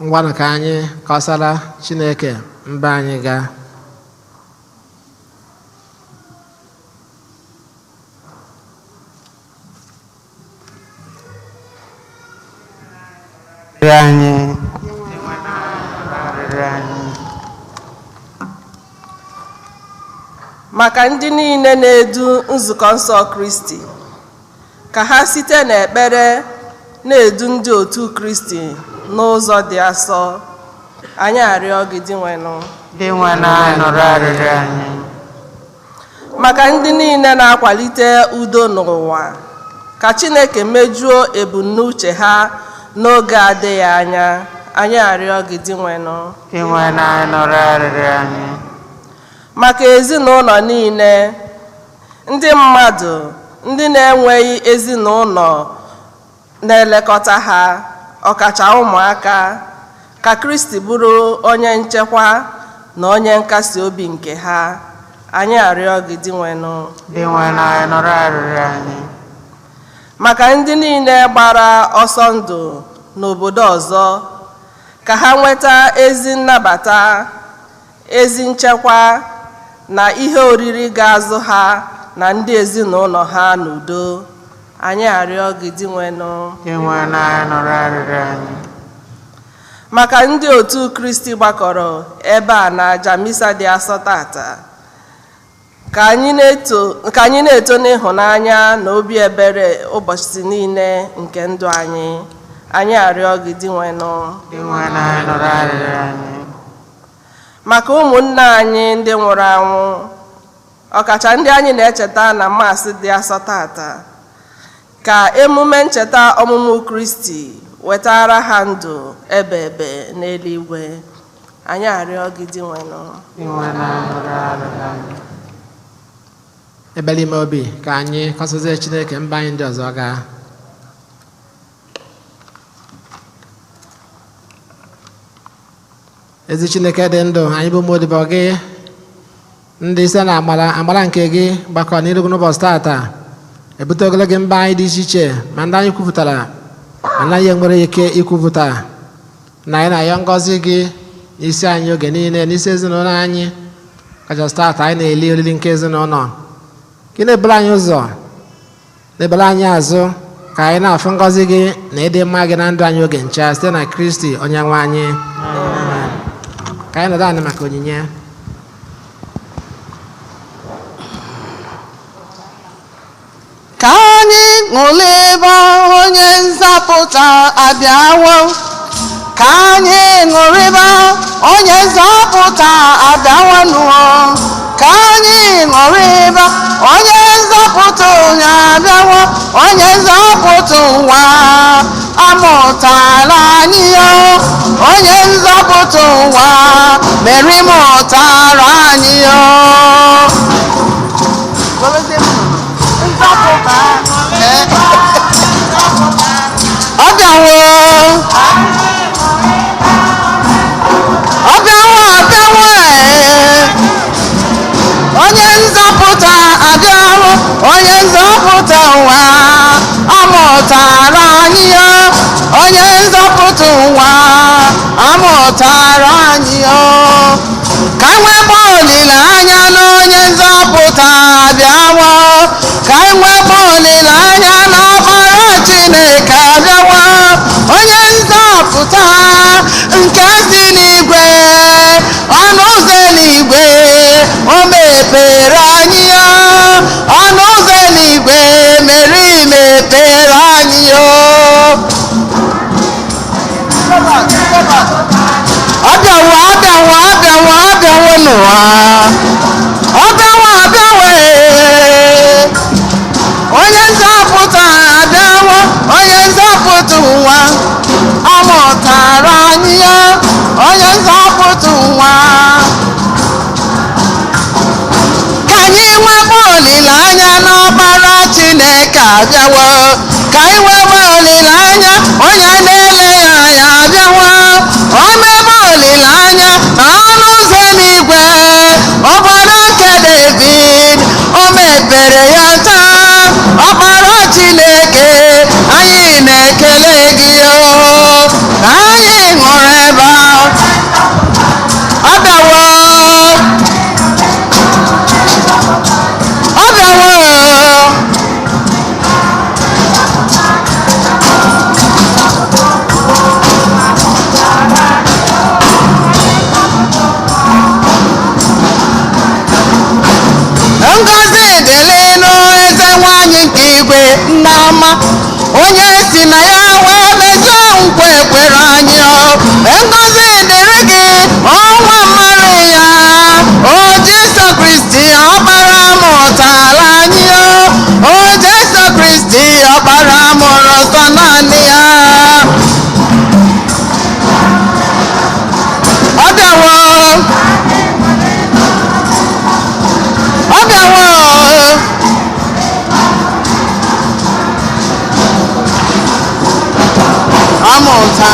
Ngwanụ ka anyị kọsara Chineke mba anyị gaa. Anyị arịrịọ anyị. Maka ndị niile na-edu nzukọ nsọ Kristi, ka ha site n'ekpere na-edu ndị otu Kristi n'ụzọ dị asọ, anyị arịọ gị, Dinwenụ. Dinwenụ anyị, nụrụ arịrịọ anyị. Maka ndị niile na-akwalite udo n'ụwa, ka Chineke mejuo ebumnuche ha n'oge adịghị anya, anyị arịọ gị, Dinwenụ. Dinwenụ anyị, nụrụ arịrịọ anyị. Maka ezinụlọ niile, ndị mmadụ ndị na-enweghị ezinụlọ na-elekọta ha, ọkacha ụmụaka, ka Kristi bụrụ onye nchekwa na onye nkasi obi nke ha, anyị arịọ gị, Dinwenụ. Dinwenụ anyị, nụrụ arịrịọ anyị. Maka ndị niile gbara ọsọ ndụ n'obodo ọzọ, ka ha nweta ezi nnabata, ezi nchekwa na ihe oriri ga-azụ ha na ndị ezinụlọ ha n'udo, anyị arịọ gị, Dinwenụ. Dinwenụ anyị, nụrụ arịrịọ anyị. Maka ndị otu Kristi gbakọrọ ebe a na aja misa dị asọ tata, ka anyị na-eto, ka anyị na-eto n'ịhụnanya na obi ebere ụbọchị niile nke ndụ anyị, anyị arịọ gị, Dinwenụ. Dinwenụ anyị, nụrụ arịrịọ anyị. Maka ụmụnne anyị ndị nwụrụ anwụ, ọkacha ndị anyị na-echeta na Maasị dị asọ tata, ka emume ncheta ọmụmụ Kristi wetara ha ndụ ebe ebe n'eluigwe, anyị arịọ gị, Dinwenụ. Dinwenụ anyị, nụrụ arịrịọ anyị. Ebere ime obi ka anyị kọsazie Chineke mba anyị ndị ọzọ gaa. Ezi Chineke dị ndụ, anyị bụ ụmụ odibo gị ndị site na amara amara nke gị gbakọ n'iru gị n'ụbọchị tata, ebute ogologo mba anyị dị iche iche, ma ndị anyị kwupụtara ma ndị anyị enwere ike ikwupụta, na anyị na-ayọ ngọzi gị n'isi anyị oge niile, n'isi ezinụlọ anyị, kachasị tata anyị na-eli oriri nke ezinụlọ gị. Na-ebere anyị ụzọ, na-ebere anyị azụ, ka anyị na-afụ ngọzi gị na ịdị mma gị na ndụ anyị oge ncha, site na Kristi onye nwe anyị. Amen. Ka anyị nọdụ anyị maka onyinye. Ka anyị ṅụlịba, onye nzọpụta abịawo. Ka anyị ṅụrịba, onye nzọpụta abịawo. Ka anyị ṅụrịba, onye nzọpụta onye abịawo, onye nzọpụta ụwa amụtala anyị ya, onye nzọpụta ụwa Meri mụtara anyị ya. Nzọpụta ọ bịawo, ọ bịawo, ọ bịawo ee. Onye nzọpụta abịawo, onye nzọpụta ụwa amụtara anyị ya, onye nzọpụta ụwa amụtara anyị ya. Ka nwekwa olileanya na onye nzọpụta abịawo, ka nwekwa olileanya na ọkpara Chineke abịawo, onye nzọpụta nke si n'igwe, ọnụ ụzọ eluigwe o mepere anyị ya, ọnụ ụzọ eluigwe Meri mepere anyị ya. Ọ bịawo, ọ bịawo, ọ bịawo, ọ bịawo n'ụwa, ọ bịawo, ọ bịawo ee. abịawo ka anyị webe olileanya onye na-ele ya anya abịawo omebe olileanya na ọnụ ụzọ eluigwe obodo nke David o mepere ya taa ọkpara Chineke anyị na-ekele gị o na anyị ṅụrụ ebe a ọ bịawo ọ bịawo. Ngọzi dịlịnụ eze nwanyị nke igwe nneọma onye si na ya wee mezuo nkwa ekwere anyị o. Ngọzi dịrị gị ọnwa mara ya o Jesu Kristi ọkpara mụtara anyị o o Jesu Kristi ọkpara mụrụ sọ naanị ya. Ọ bịawo ọ bịawo. Amụta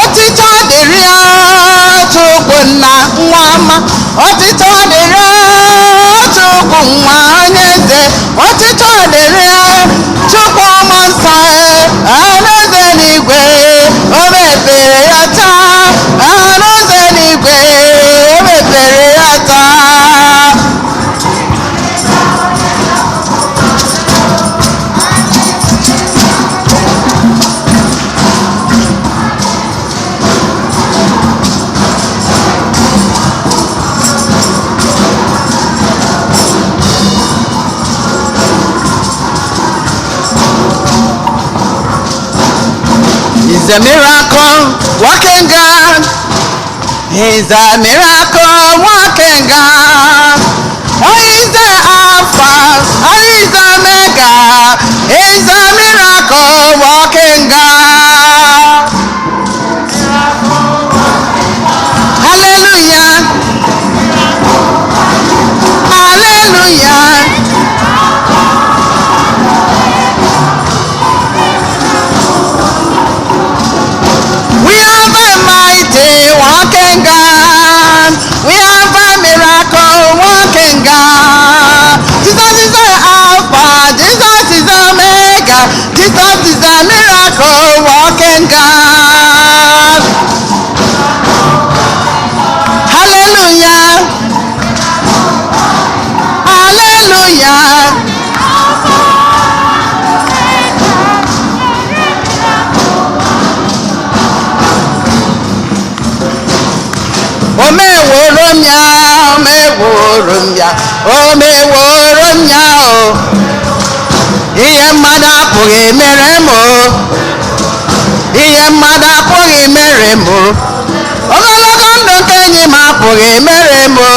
otito dịrị ya Chukwu nna nwa ọma otito dịrị ya Chukwu nwa onye eze otito dịrị ya Chukwu ọma nsọ alaeze n'igwe o mepere ya taa alaeze n'igwe o mepere ya taa. He's a miracle working God. He's a miracle working God. Oh, he's the Alpha and he's the Omega. He's a miracle working God. Hallelujah. Hallelujah. We have a mighty walking God. We have a miracle walking God. Jesus is the Alpha. Jesus is the Omega. Jesus is the miracle walking God. Hallelujah. Hallelujah. Omeworo m ya, omeworo m ya, omeworo m ya o. Ihe mmadụ apụghị mere m o. Ihe mmadụ apụghị mere m o. Ogologo ndụ nke enyi m apụghị mere m o.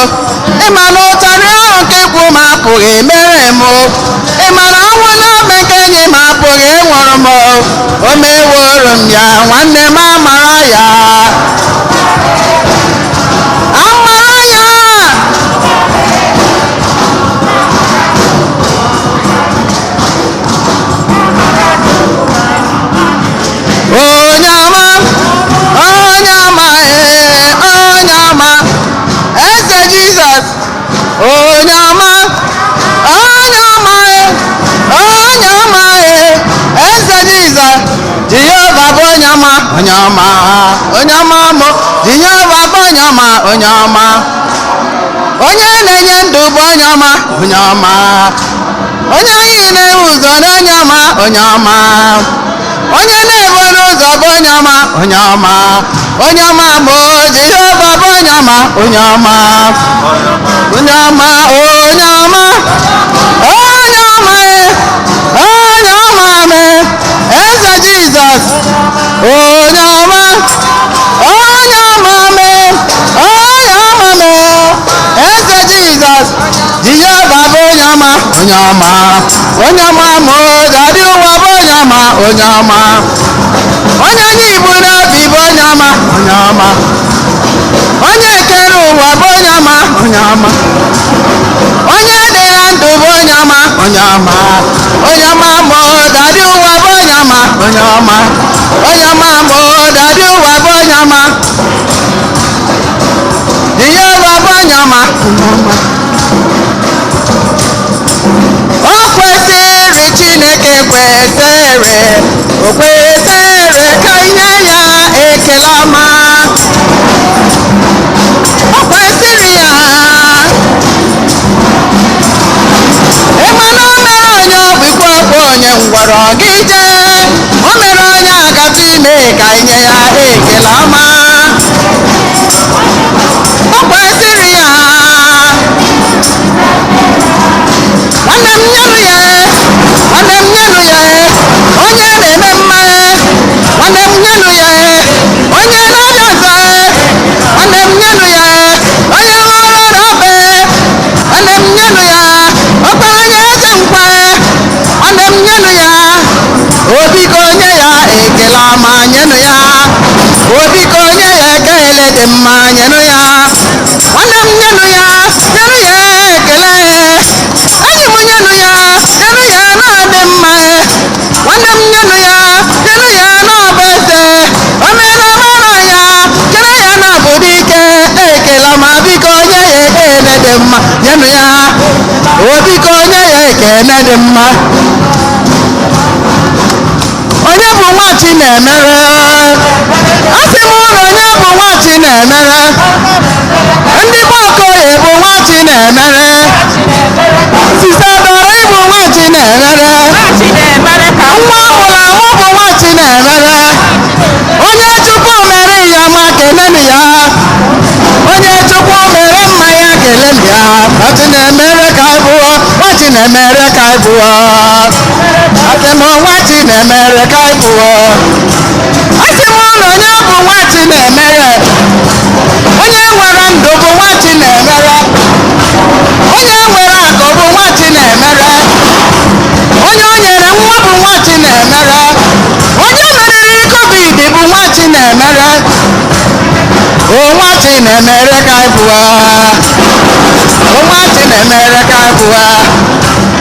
Ịma na ụtarị ahụ nke ikwu m apụghị mere m o. Ịma na ọnwụ na-eme nke enyi m apụghị ịnwụrụ m o. Omeworo m ya, nwanne m amara ya. Amara ya. Onye ọma, onye ọma, ee, onye ọma, eze Jizọs, onye ọma, onye ọma, ee, onye ọma, ee, eze Jizọs, Jehova bụ onye ọma, onye ọma, onye ọma mụ, Jehova bụ onye ọma, onye ọma, onye na-enye ndụ bụ onye ọma, onye ọma, onye anyị na-ewu ụzọ na onye ọma, onye ọma. Onye na-ebu n'ụzọ bụ onye ọma onye ọma onye ọma bụ Jehova bụ onye ọma onye ọma onye ọma onye ọma onye ọma e, onye ọma me eze Jizọs onye ọma onye ọma me onye ọma me eze Jizọs Jehova bụ onye ọma onye ọma onye ọma ma dadị ụwa bụ onye ọma onye ọma onye anyị ibu n'obi bụ onye ọma onye ọma onye kere ụwa bụ onye ọma onye ọma. Onye dị na ndụ bụ onye ọma, onye ọma. Onye ọma ma ọ dadị ụwa bụ onye ọma, onye ọma. Onye ọma ma ọ dadị ụwa bụ onye ọma. Ihe ụwa bụ onye ọma, onye ọma. O kwesịrị Chineke kwesịrị, o kwesịrị ka inye ya ekele ọma. O kwesịrị ya. Ịma na o mere onye ọbụkwa ọkwa onye ngwọrọ gị jee. O mere onye agata ime ka inye ya ekele ọma. O kwesịrị ya. Nwanne m nyenụ ya, nwanne m nyenụ ya, onye na-eme mma. Nwanne m nyenụ ya, onye na-abịa nso. Nwanne m nyenụ ya, onye hụrụ n'obe. Nwanne m nyenụ ya, ọkpara onye eze nkwa. Nwanne m nyenụ ya, obi ka onye ya ekele ọma nyenụ ya. Obi ka onye ya ekele dị mma nyenụ ya. Nwanne m nyenụ ya, nyenụ ya ekele. Enyi m nyenụ ya, nyenụ ya na-adị mma. Nwanne m nyenụ ya, nyenụ ya na-abụ eze. Omena mara ya, kere ya na obodo ike. Ekele ma biko onye ya ekele dị mma nyenụ ya. Obi ka onye ya ekele dị mma. Onye bụ nwa chi na-emere? Asị m ụlọ, onye bụ nwa chi na-emere? Ndị Gbakoye bụ nwa chi na-emere. Sista Dora ịbụ nwa chi na-emere. Nwa amụrụ amụ bụ nwa chi na-emere. Onye Chukwu mere ya ma kelenu ya. Onye Chukwu mere mma ya kelenu ya. Nwa chi na-emere ka ị bụọ. Nwa chi na-emere ka ị bụọ. Asị m nwa chi na-emere ka ị bụọ. Asị m ụlọ, onye bụ nwa chi na-emere? Onye nwere ndụ bụ nwa chi na-emere. Onye nwere akụ bụ nwa chi na-emere. Onye o nyere nwa bụ nwa chi na-emere. Onye meriri covid bụ nwa chi na-emere. O nwa chi na-emere ka ị bụọ. O nwa chi na-emere ka ị bụọ.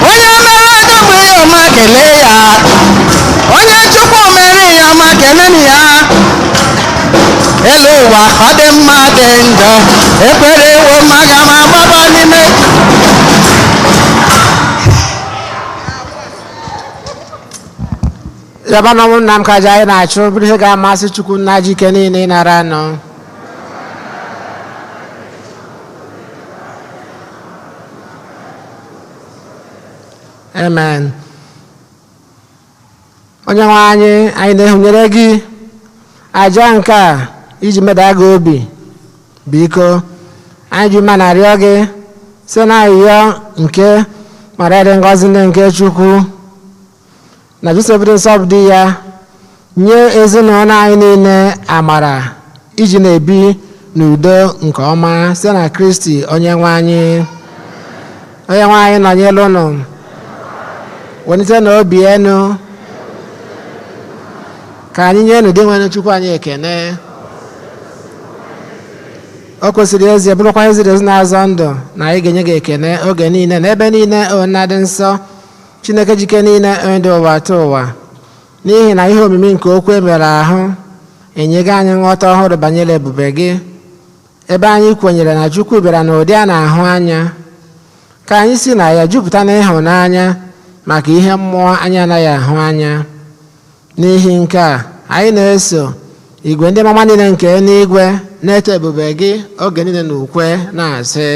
Onye mere ego ya ọma kelee ya. Onye Chukwu mere ya ọma kelenu ya. Elu ụwa ọ dị mma dị njọ, ekwere ewo ma aga m agbaba n'ime. Yaba na ụmụnna m, ka aja anyị na-achụ bụrụ ihe ga-amasị Chukwu nna ji ike niile ịnara anụ. Amen. Onye nwe anyị, anyị na-ehunyere gị aja nke a iji meda gị obi. Biko, anyị ji mma na-arịọ gị site na ayịyọ nke mara dị ngọzi ndị nke Chukwu na Josef dị nsọ bụ di ya, nye ezinụlọ anyị niile amara iji na-ebi n'udo nke ọma site na Kristi onye nwe anyị. Onye nwe anyị nọnyere unu. Welite na obi enu. Ka anyị nye n'ụdị nwere Chukwu anyị ekene. O kwesịrị ezie, bụrụkwa eziri ezi na-azọ ndụ na anyị ga-enye gị ekene oge niile na ebe niile, o nna dị nsọ, Chineke jike niile, onye dị ụwa atọ ụwa, n'ihi na ihe omimi nke okwu emere ahụ enyego anyị nghọta ọhụrụ banyere ebube gị. Ebe anyị kwenyere na Chukwu bịara n'ụdị a na-ahụ anya, ka anyị si na ya jupụta n'ịhụnanya maka ihe mmụọ anyị anaghị ahụ anya. N'ihi nke a, anyị na-eso igwe ndị mama niile nke eluigwe na-eto ebube gị oge niile na ukwe na-asị: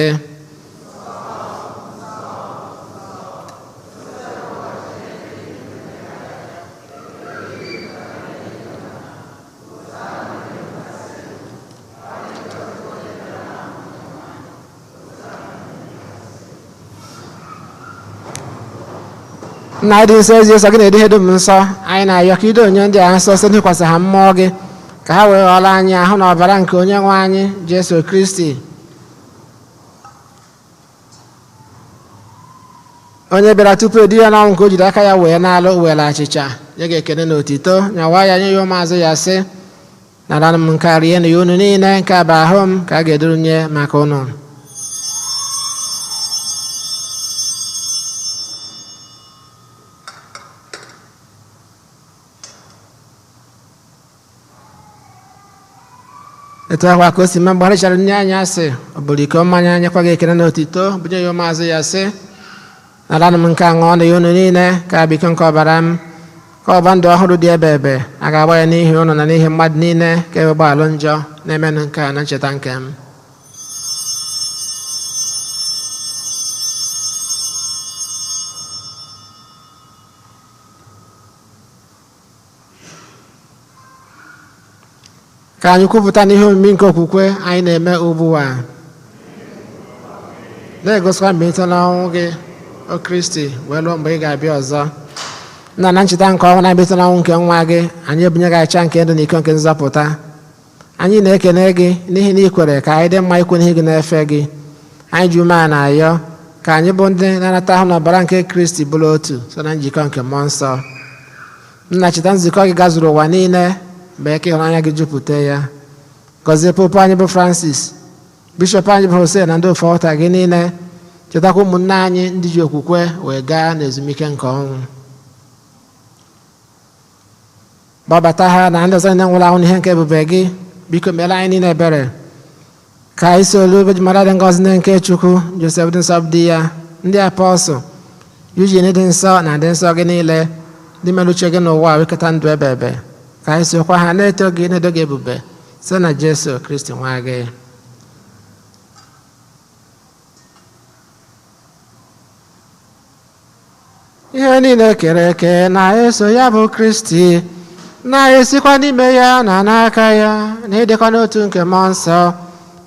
Nna dị nsọ, ezi nsọ gị na-edo ihe dum nsọ, anyị na-ayọ ka ido onye ndị a nsọ site n'ịkwasị ha mmụọ gị, ka ha wee ghọrọ anyị ahụ na ọbara nke onye nwe anyị Jesu Kristi, onye bịara tupu edu ya n'ọnwụ nke o jiri aka ya wee na-alụ were achịcha nye gị ekene na otito, nyawa ya, nye ya ụmụazụ ya, sị: "Nara m nke a, rienụ ya unu niile. Nke a bụ ahụ m ka a ga-eduru nye maka unu." Etu ahụ ka o si mee mgbe ha richara nri anyasị, ọ bụrụ iko mmanya, nyekwa gị ekele na otito, bunye ya ụmụazụ ya, sị: "Naranụ m nke a ṅụọ na ya unu niile, ka bụ iko nke ọbara m, ka ọba ndụ ọhụrụ dị ebe ebe a ga-agba ya n'ihi ụnụ na n'ihi mmadụ niile ka e gbalụ njọ. Na-emenụ nke a na ncheta nke m." Ka anyị kwupụta n'ihe omimi nke okwukwe anyị na-eme ugbu a, na-egosikwa mbilite n'ọnwụ gị, o Kristi, wee lụọ mgbe ị ga-abịa ọzọ. Nna, na ncheta nke ọnwụ na mbilite n'ọnwụ nke nwa gị, anyị ebunye gị acha nke ndụ na iko nke nzọpụta. Anyị na-ekene gị n'ihi na ị kwere ka anyị dị mma ikwu n'ihi gị na-efe gị. Anyị ji umeala na-ayọ ka anyị bụ ndị na-anata ahụ n'ọbara nke Kristi bụrụ otu so na njikọ nke mmụọ nsọ. Nna, cheta nzukọ gị gazuru ụwa niile, mee ka ịhụnanya gị jupụta ya. Gọzie Popu anyị bụ Francis, bishọp anyị bụ Hosea, na ndị ofe ọta gị niile. Chetakwa ụmụnne anyị ndị ji okwukwe wee gaa n'ezumike nke ọnwụ. Gbabata ha na ndị ọzọ niile nwụrụ anwụ n'ihe nke ebube gị. Biko meere anyị niile ebere, ka anyị si olu ebe mara dị ngọzi ndị nke Chukwu, Josef dị nsọ, dị ya ndị apọstụl Eugene dị nsọ, na ndị nsọ gị niile ndị mere uche gị n'ụwa wekọta ndụ ebe ebe, ka anyị sokwa ha na-eto gị, na-edo gị ebube, site na Jesu Kristi nwa gị. Ihe niile kere eke na-eso ya bụ Kristi, na-esikwa n'ime ya na n'aka ya na ịdịkwa n'otu nke mmụọ nsọ,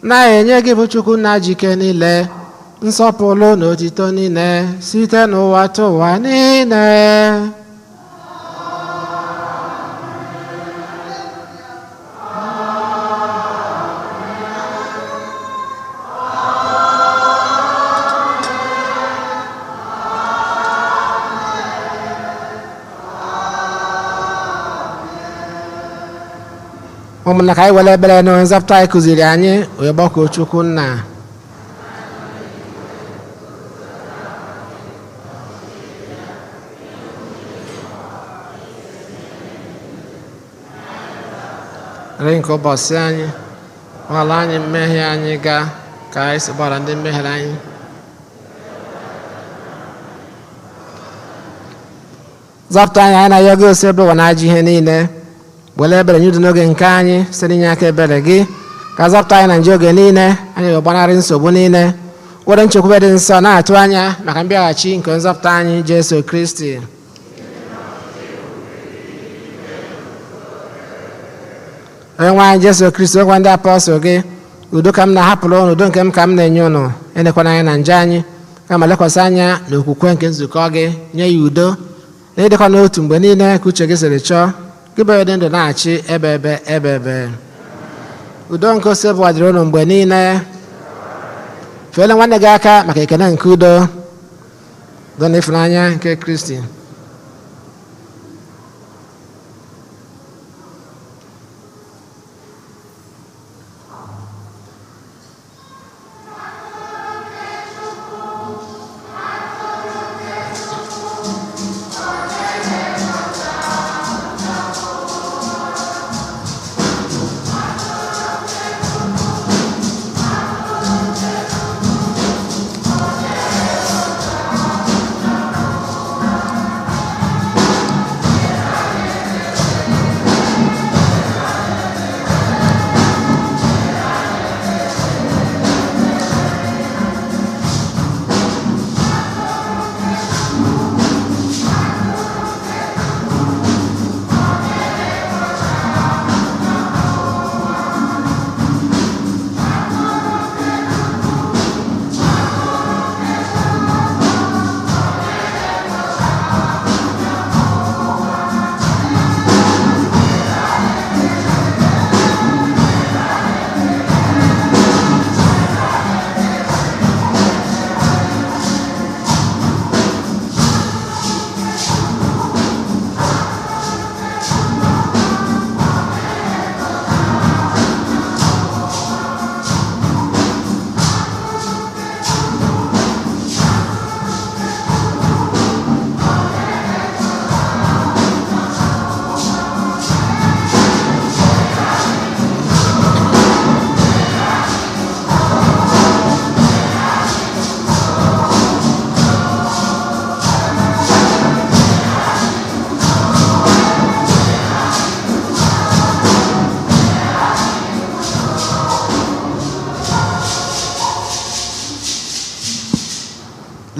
na-enye gị bụ Chukwu nna jike niile nsọpụrụ na otito niile site n'ụwa tụwa niile. Ụmụnna, ka anyị were ebere na onye nzọpụta anyị kụziri anyị wee gbakọọ Chukwu nna. Nri nke ụbọchị anyị, gbaghara anyị mmehie anyị gaa ka anyị si gbaghara ndị mmehie anyị. Zọpụta anyị, anyị na-ayọ gị, ose ebe ụwa na-ajọ ihe niile. Were ebere nye udo n'oge nke anyị site n'inye aka ebere gị, ka zọpụta anyị na nje oge niile, anyị wee gbanarị nsogbu niile, were nchekwube dị nsọ na-atụ anya maka mbịaghachi nke nzọpụta anyị Jesu Kristi. Onye nwe anyị Jesu Kristi, okwa ndị apọstụl gị: "Udo ka m na-ahapụrụ ụnụ, udo nke m ka m na-enye ụnụ. Elekwana anya na nje anyị, kama lekwasị anya na okwukwe nke nzukọ gị, nye ya udo na ịdịkwa n'otu mgbe niile ka uche gị siri chọọ, gị bụ dị ndụ na-achị ebe ebe ebe ebe." Udo nke ose bụ dịrị ụnụ mgbe niile. Feele nwanne gị aka maka ekele nke udo, udo na ịfụnanya nke Kristi.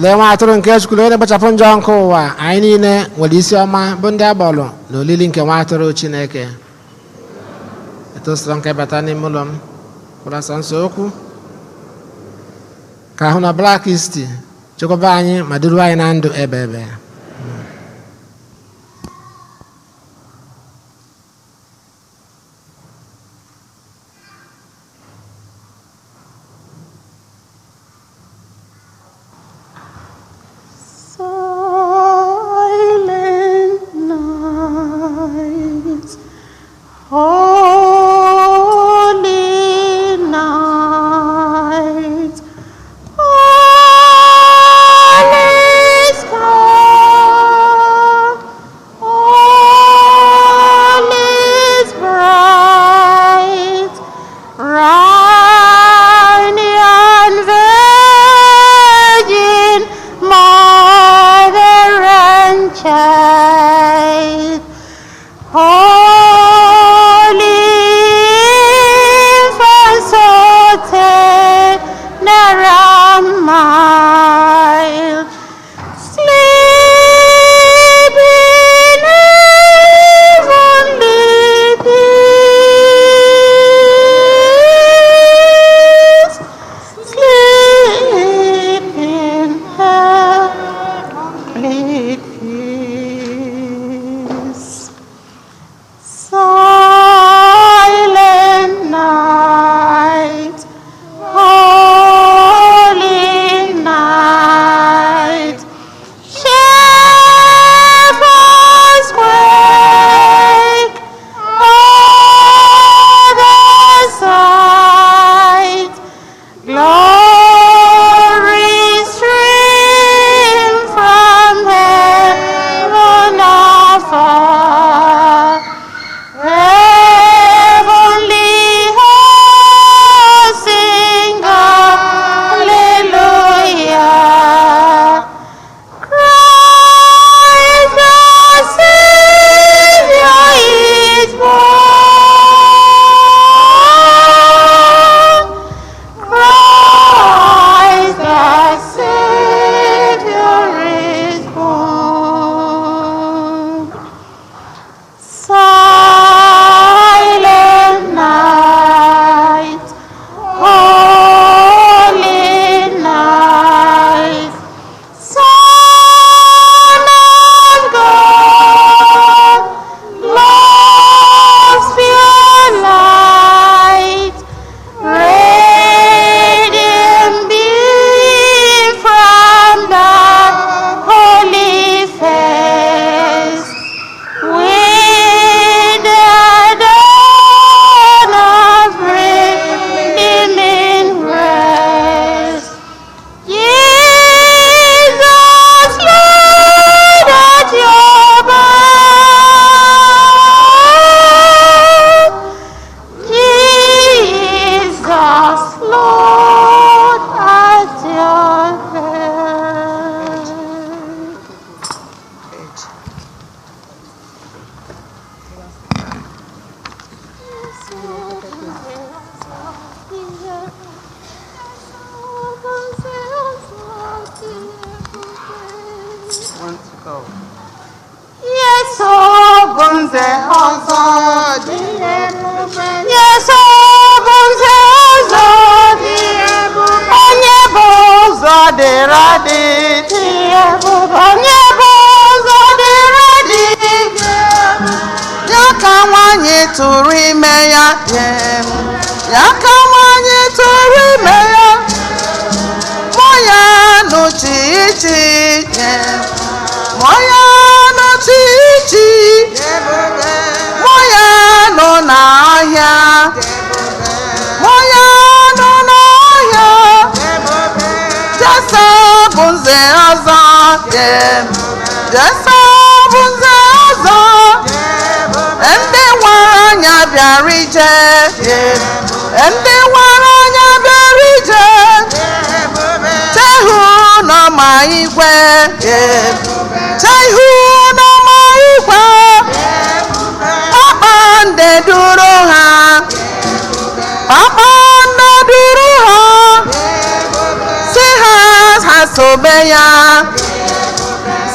Lee nwa atụrụ nke Chukwu, onye na-ekpochapụ njọ nke ụwa. Anyị niile nwere isi ọma bụ ndị agbọrọ na olili nke nwa atụrụ Chineke. Etosara nke bata n'ime ụlọ m kwụrụ asọ nsọ okwu ka ahụ na Black Isti chekwaba anyị ma duru anyị na ndụ ebe ebe. Silent night, holy night, all is calm, all is bright, round yon virgin mother and child. Holy infant, so tender and mild, sleep in heavenly peace. Sleep in heavenly peace. Silent night, holy night, shepherds wake all the sight, glory stream from heaven afar. Heavenly hosts sing hallelujah. Christ the Savior is born. Christ the Savior is born. Silent night, holy night, Son of God, love's pure light, radiant beam from the holy face. With the dawn of redeeming grace, Jesus, Lord, at your birth, Jesus, Lord, at your birth. One to go. Yes, ọ bụ nze ọzọ dị ebube. Yes, ọ bụ nze ọzọ dị ebube. Onye bụ ụzọ dịrị adị dị ebube. Onye bụ ụzọ dịrị adị dị ebube. Ya ka nwanyị tụrụ ime ya nye m. Ya ka nwanyị tụrụ ime ya mụọ ya nụchi ichi nye m. Mụọ ya nụchi ichi, mụọ ya nụ n'ọhịa, mụọ ya nụ n'ọhịa. Jese bụ nze ọzọ nye m. Jese bụ nze ọzọ. Ndị nwere anya bịara ije, ndị nwere anya bịara ije, chehu n'ọma igwe, chehu n'ọma igwe, kpakpando duru ha, kpakpando duru ha, si ha ha sobe ya,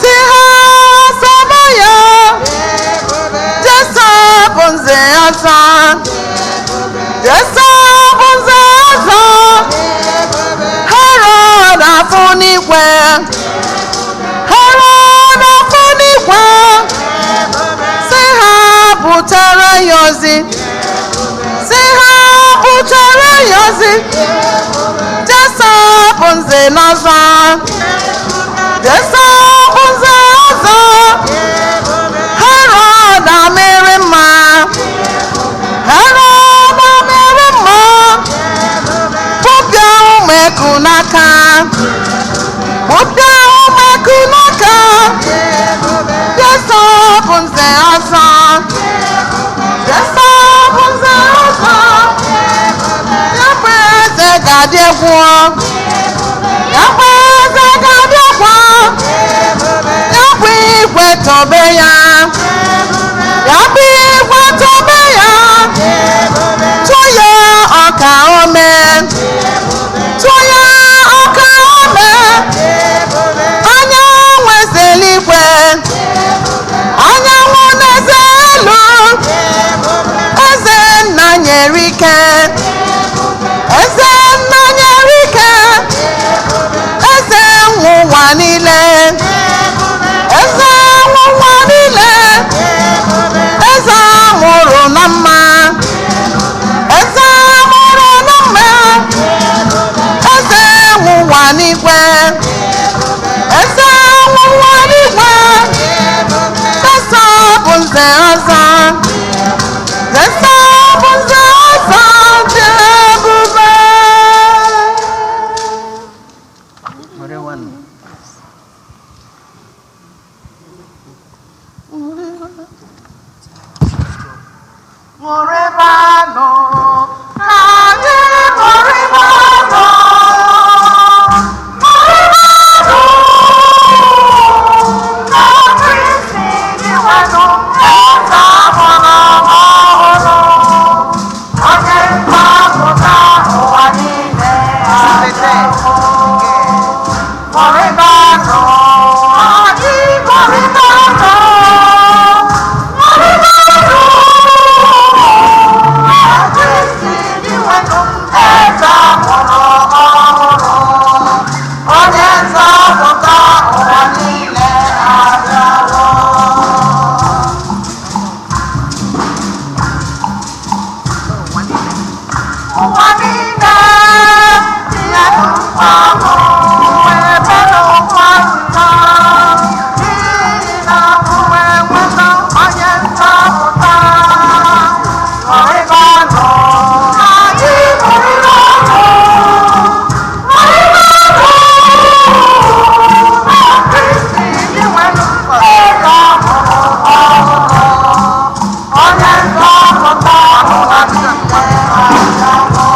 si ha sobe ya. Jesu bụ nze ọzọ, Jesu bụ nze ọzọ. Herod afọ n'igwe, Herod afọ n'igwe, si ha butere ya ozi, si ha butere ya ozi. Jesu bụ nze n'ọzọ, Jesu bụ nze ọzọ. Herod amịrị mma, Herod amịrị mma, pụpịa ụmụ eku n'aka, pụpịa ụmụ eku n'aka. Jesu bụ nze ọzọ, Jesu bụ nze ọzọ. Ya bụ eze ga-adị egwu, ya bụ eze ga-adị egwu. Ya bụ igwe tobe ya, ya bụ igwe tobe ya. Tụọ ya ọka ome, tụọ ya ọka ome. Anyanwụ eze eluigwe, anyanwụ na-eze elu. Eze nna nyere ike, eze nna nyere ike. Eze nwe ụwa niile, eze nwe ụwa niile. Eze amụrụ na mma, eze amụrụ na mma. Eze nwe ụwa n'igwe, eze nwe ụwa n'igwe. Eze bụ nze ọzọ, eze bụ nze ọzọ dị ebube. Ṅụrịbanụ, ka anyị ṅụrịbanụ. Ṅụrịbanụ, na Kristi Dinwenụ, eze amụrụ ọhụrụ. Onye nzọpụta ụwa niile abịawo. Ṅụrịbanụ, anyị ṅụrịbanụ. Ṅụrịbanụ, Kristi Dinwenụ, eze amụrụ ọhụrụ. Onye nzọpụta ụwa niile abịawo. Ụwa niile tinye mkpọmụ ebe n'ụwa nta, n'ihi na uwe nweta onye nzọpụta. Ṅụrịbanụ, anyị ṅụrịbanụ. Ṅụrịbanụ, na Kristi Dinwenụ, eze amụrụ ọhụrụ. Onye nzọpụta ụwa niile abịawo.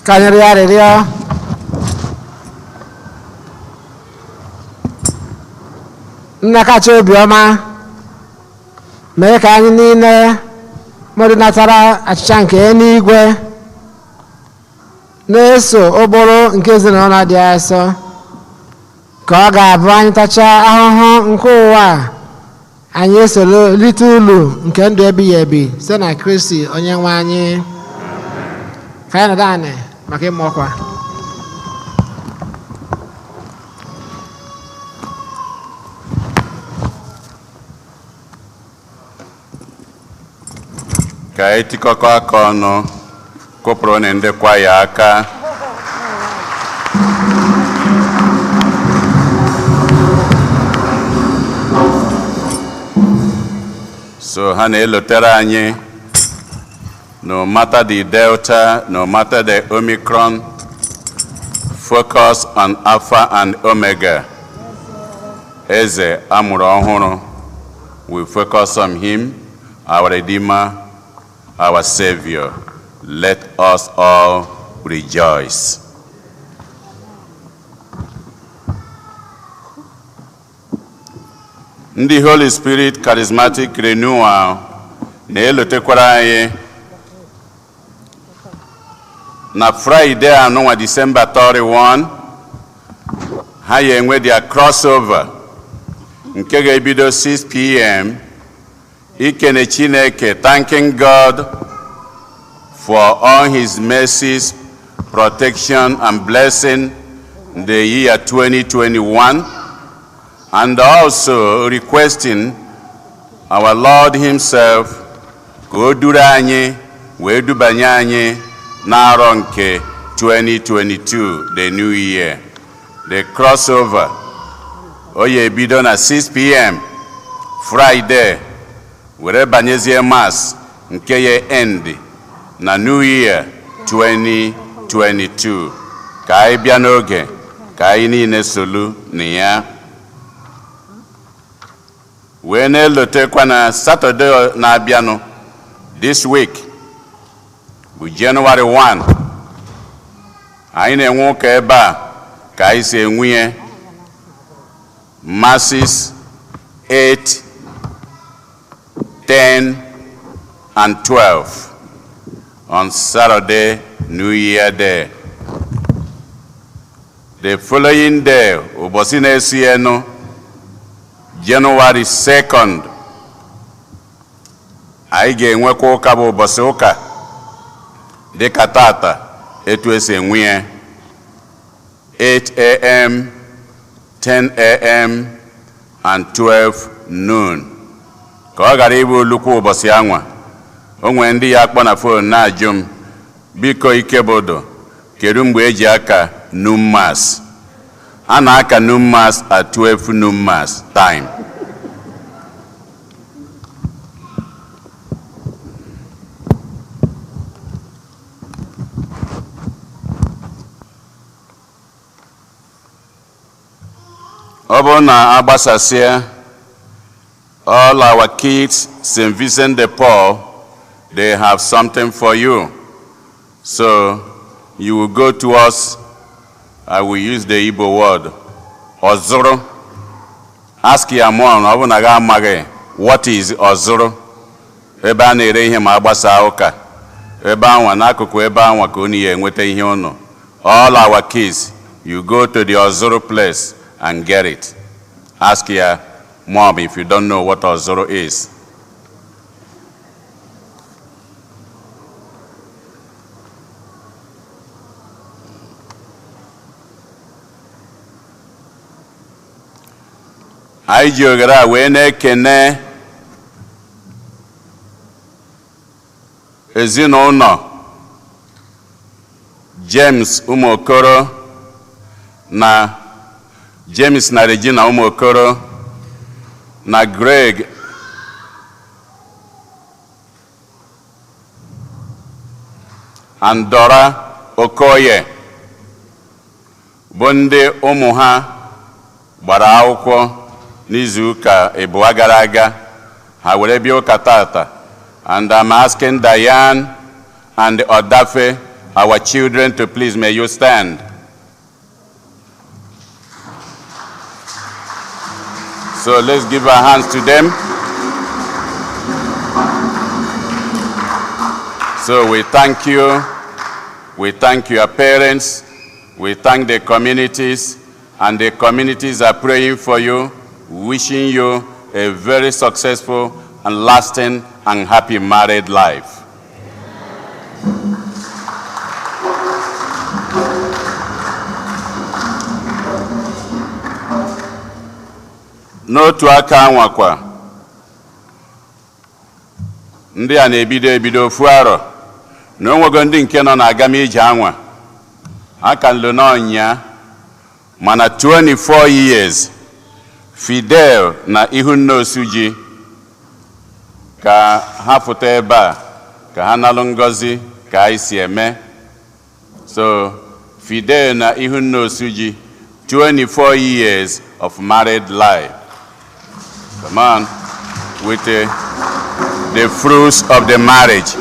Ka anyị rịọ arịrịọ. Nna kacha obiọma, mee ka anyị niile mmadụ natara achịcha nke eluigwe na-eso ụkpụrụ nke ezinụlọ dị asọ, ka ọ ga-abụ anyị tachaa ahụhụ nke ụwa a, anyị esoro rite ulu nke ndụ ebighị ebi site na Kristi onye nwe anyị. Ka anyị nọdụ anị maka ịma ọkwa. Ka anyị tikọkọ aka ọnụ kụpụrụ na ndị kwaya aka. So ha na-elotere anyị, no matter the Delta, no matter the Omicron, focus on Alpha and Omega. Eze amụrụ ọhụrụ, we focus on him, our Redeemer, our Savior. Let us all rejoice. Ndị Holy Spirit Charismatic Renewal na-elotekwara anyị na Friday anụnwa, December 31, ha ya enwe their crossover nke ga-ebido 6 p.m. ikene Chineke, thanking God for all his mercies, protection and blessing in the year 2021, and also requesting our Lord himself ka o duru anyị wee dubanye anyị n'arọ nke 2022, the new year. The crossover o ya ebido na 6 p.m. Friday were banyezie Mass nke ya end na New Year 2022. Ka anyị bịa n'oge ka anyị niile solu na ya. Wee na-elotekwa na Saturday na-abịanụ, this week bụ January 1, anyị na-enwe ụka ebe a ka anyị si enwe ya, Masses 8, 10 and 12 on Saturday, New Year Day. The following day, ụbọchị na-esi enu, January 2nd, anyị ga-enwekwa ụka bụ ụbọchị ụka dịka tata etu esi enwe ya, 8 a.m., 10 a.m. and 12 noon. Ka ọ ghara ịbụ olukwu ụbọchị anwa o nwee ndị ya akpọ na phone na-ajụ m, "Biko, Ikebodo, kedu mgbe eji aka noon mass?" A na-aka noon mass at 12 noon mass time. Ọ bụrụ na agbasasịa, all our kids, St. Vincent de Paul, they have something for you. So you will go to us, I will use the Igbo word, Ozuru. Ask your mom, ọ bụ na gị amaghị what is Ozuru, ebe a na-ere ihe ma agbasa ụka. Ebe anwa, n'akụkụ ebe anwa ka unu ya enweta ihe unu. All our kids, you go to the Ozuru place and get it. Ask your mom if you don't know what Ozuru is. Anyị ji oghere a wee na-ekene ezinụlọ James Ụmụokoro na James na Regina Ụmụokoro na Greg and Dora Okoye, bụ ndị ụmụ ha gbara akwụkwọ n'izuụka ịbụọ gara aga, ha were bịa ụka tata. And I'm asking Diane and Odafe our children to please may you stand. So let's give our hands to them. So we thank you. We thank your parents. We thank the communities. And the communities are praying for you, wishing you a very successful and lasting and happy married life. N'otu aka anwakwa, ndị a na-ebido ebido ofu arọ na onwego ndị nke nọ na-agam ije anwa aka nlo n'ọnya, mana 24 years, Fidel na Ihunna Osuji, ka ha fụta ebe a ka ha nalụ ngọzi ka anyị si eme. So Fidel na Ihunna Osuji, 24 years of married life. Come on, with the fruits of the marriage.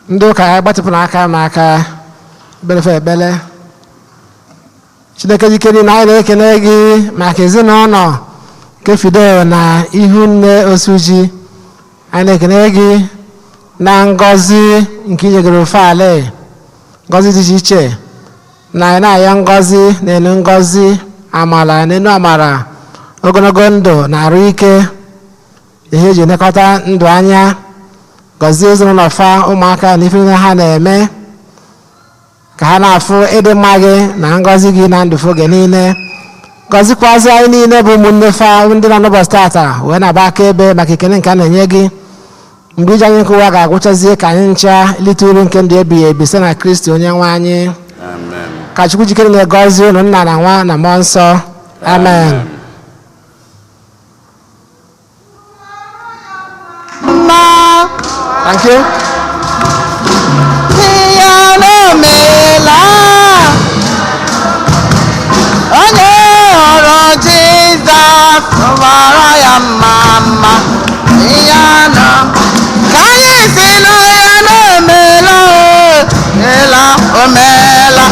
Ndị ụka ya gbatịpụrụ aka n'aka ekpere ekpere. Chineke jike niile, anyị na-ekele gị maka ezinụlọ nke Fidel na Ihunne Osuji. Anyị na-ekele gị na ngọzi nke inyegoro ofe ala, ngọzi dị iche iche, na anyị na-ayọ ngọzi na-enu ngọzi, amara n'enu amara, ogologo ndụ na arụ ike, ihe eji elekọta ndụ anya. Gọzie ezinụlọ fa, ụmụaka na ife niile ha na-eme, ka ha na-afụ ịdị mma gị na ngọzi gị na ndụ oge niile. Gọzikwazị anyị niile bụ ụmụnne fa, ndị nọ n'ụbọchị tata wee na-agba aka ebe maka ekele nke a na-enye gị. Mgbe ije anyị nkụwa ga-agwụchazie, ka anyị ncha lite uru nke ndụ ebighị ebi site na Kristi onye nwe anyị. Amen. Ka Chukwu jikere na-egọzi unu, Nna na Nwa na Mmụọ Nsọ. Amen. Mma. Thank you. Ya na-emela onye hụrụ Jizọs mara ya mma mma ya na ka anyị si na ya na-emela o ela omela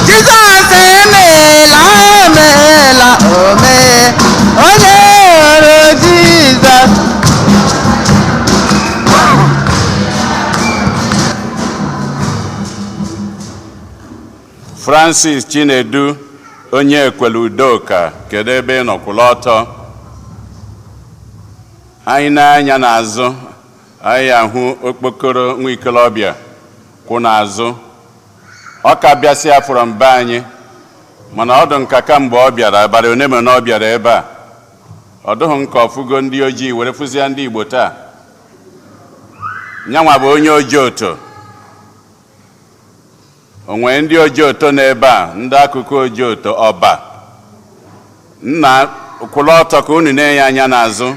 Jizọs emeela emeela ome onye hụrụ Jizọs. Francis Chinedu onye ekwele Udoka, kedu ebe ị nọ? Kwụla ọtọ. Anyị na-anya n'azụ, anyị ahụ okpokoro nwa ikolobịa kwụ n'azụ. Ọ ka bịasịa fụrụ mbe anyị, mana ọ dị nka kamgbe ọ bịara abalị one ma na ọ bịara ebe a, ọ dụghị nka ọfụgo ndị ojii were fụzia ndị Igbo taa. Nyanwa bụ onye Ojoto. O nwee ndị Ojoto n'ebe a? Ndị akụkụ Ojoto ọba nna, kwụla ọtọ ka unu na-enye anya n'azụ,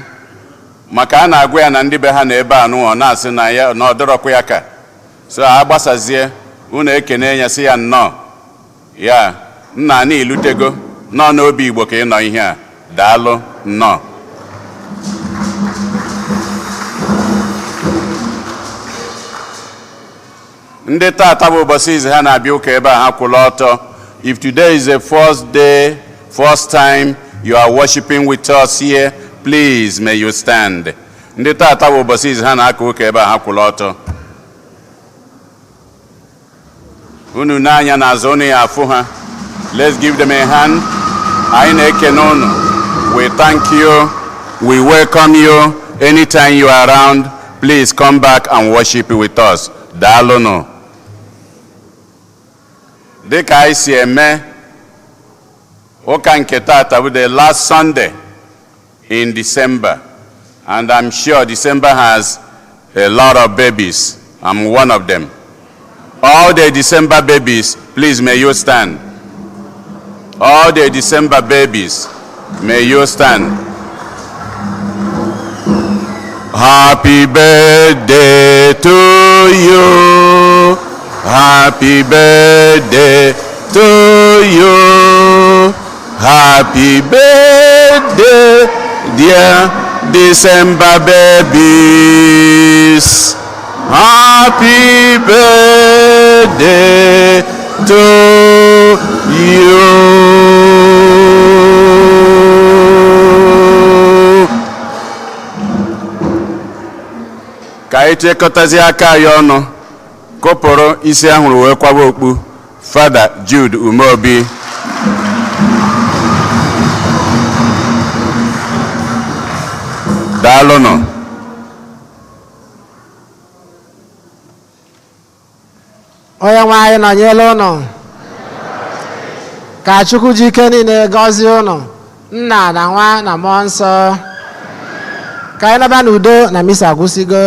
maka a na-agwa ya na ndị be ha na ebe a nụọ na-asị na ya na ọ dọrọkwa ya ka so a gbasazie. Unu ekene ya, sị ya nnọọ. Ya nna na ilutego nọ n'obi Igbo ka ị nọ ihe a. Daalụ, nnọọ. Ndị tata bụ ụbọchị izu ha na-abịa ụka ebe a, ha kwụla ọtọ. If today is the first day, first time you are worshiping with us here, please may you stand. Ndị tata bụ ụbọchị izu ha na-aka ụka ebe a, ha kwụla ọtọ. Unu n'anya n'azụ, unu ya afụ ha. Let's give them a hand. Anyị na-ekene unu. We thank you, we welcome you. Anytime you are around, please come back and worship with us. Daalụnụ. Dịka anyị si eme, ụka nke tata bụ the last Sunday in December, and I'm sure December has a lot of babies. I'm one of them. All the December babies, please may you stand. All the December babies, may you stand. Happy birthday to you. Happy birthday to you. Happy birthday, dear December babies. Happy birthday to you. Ka anyị chịkọtazie aka anyị ọnụ kụpụrụ isi ahụrụ wee kwaba okpu Fada Jude Umeobi. Daalụnụ. Onye nwe anyị nọnyere ụnụ. Ka Chukwu ji ike niile gọzie ụnụ, Nna na Nwa na Mmụọ Nsọ. Ka anyị naba n'udo na misa agwụsịgo.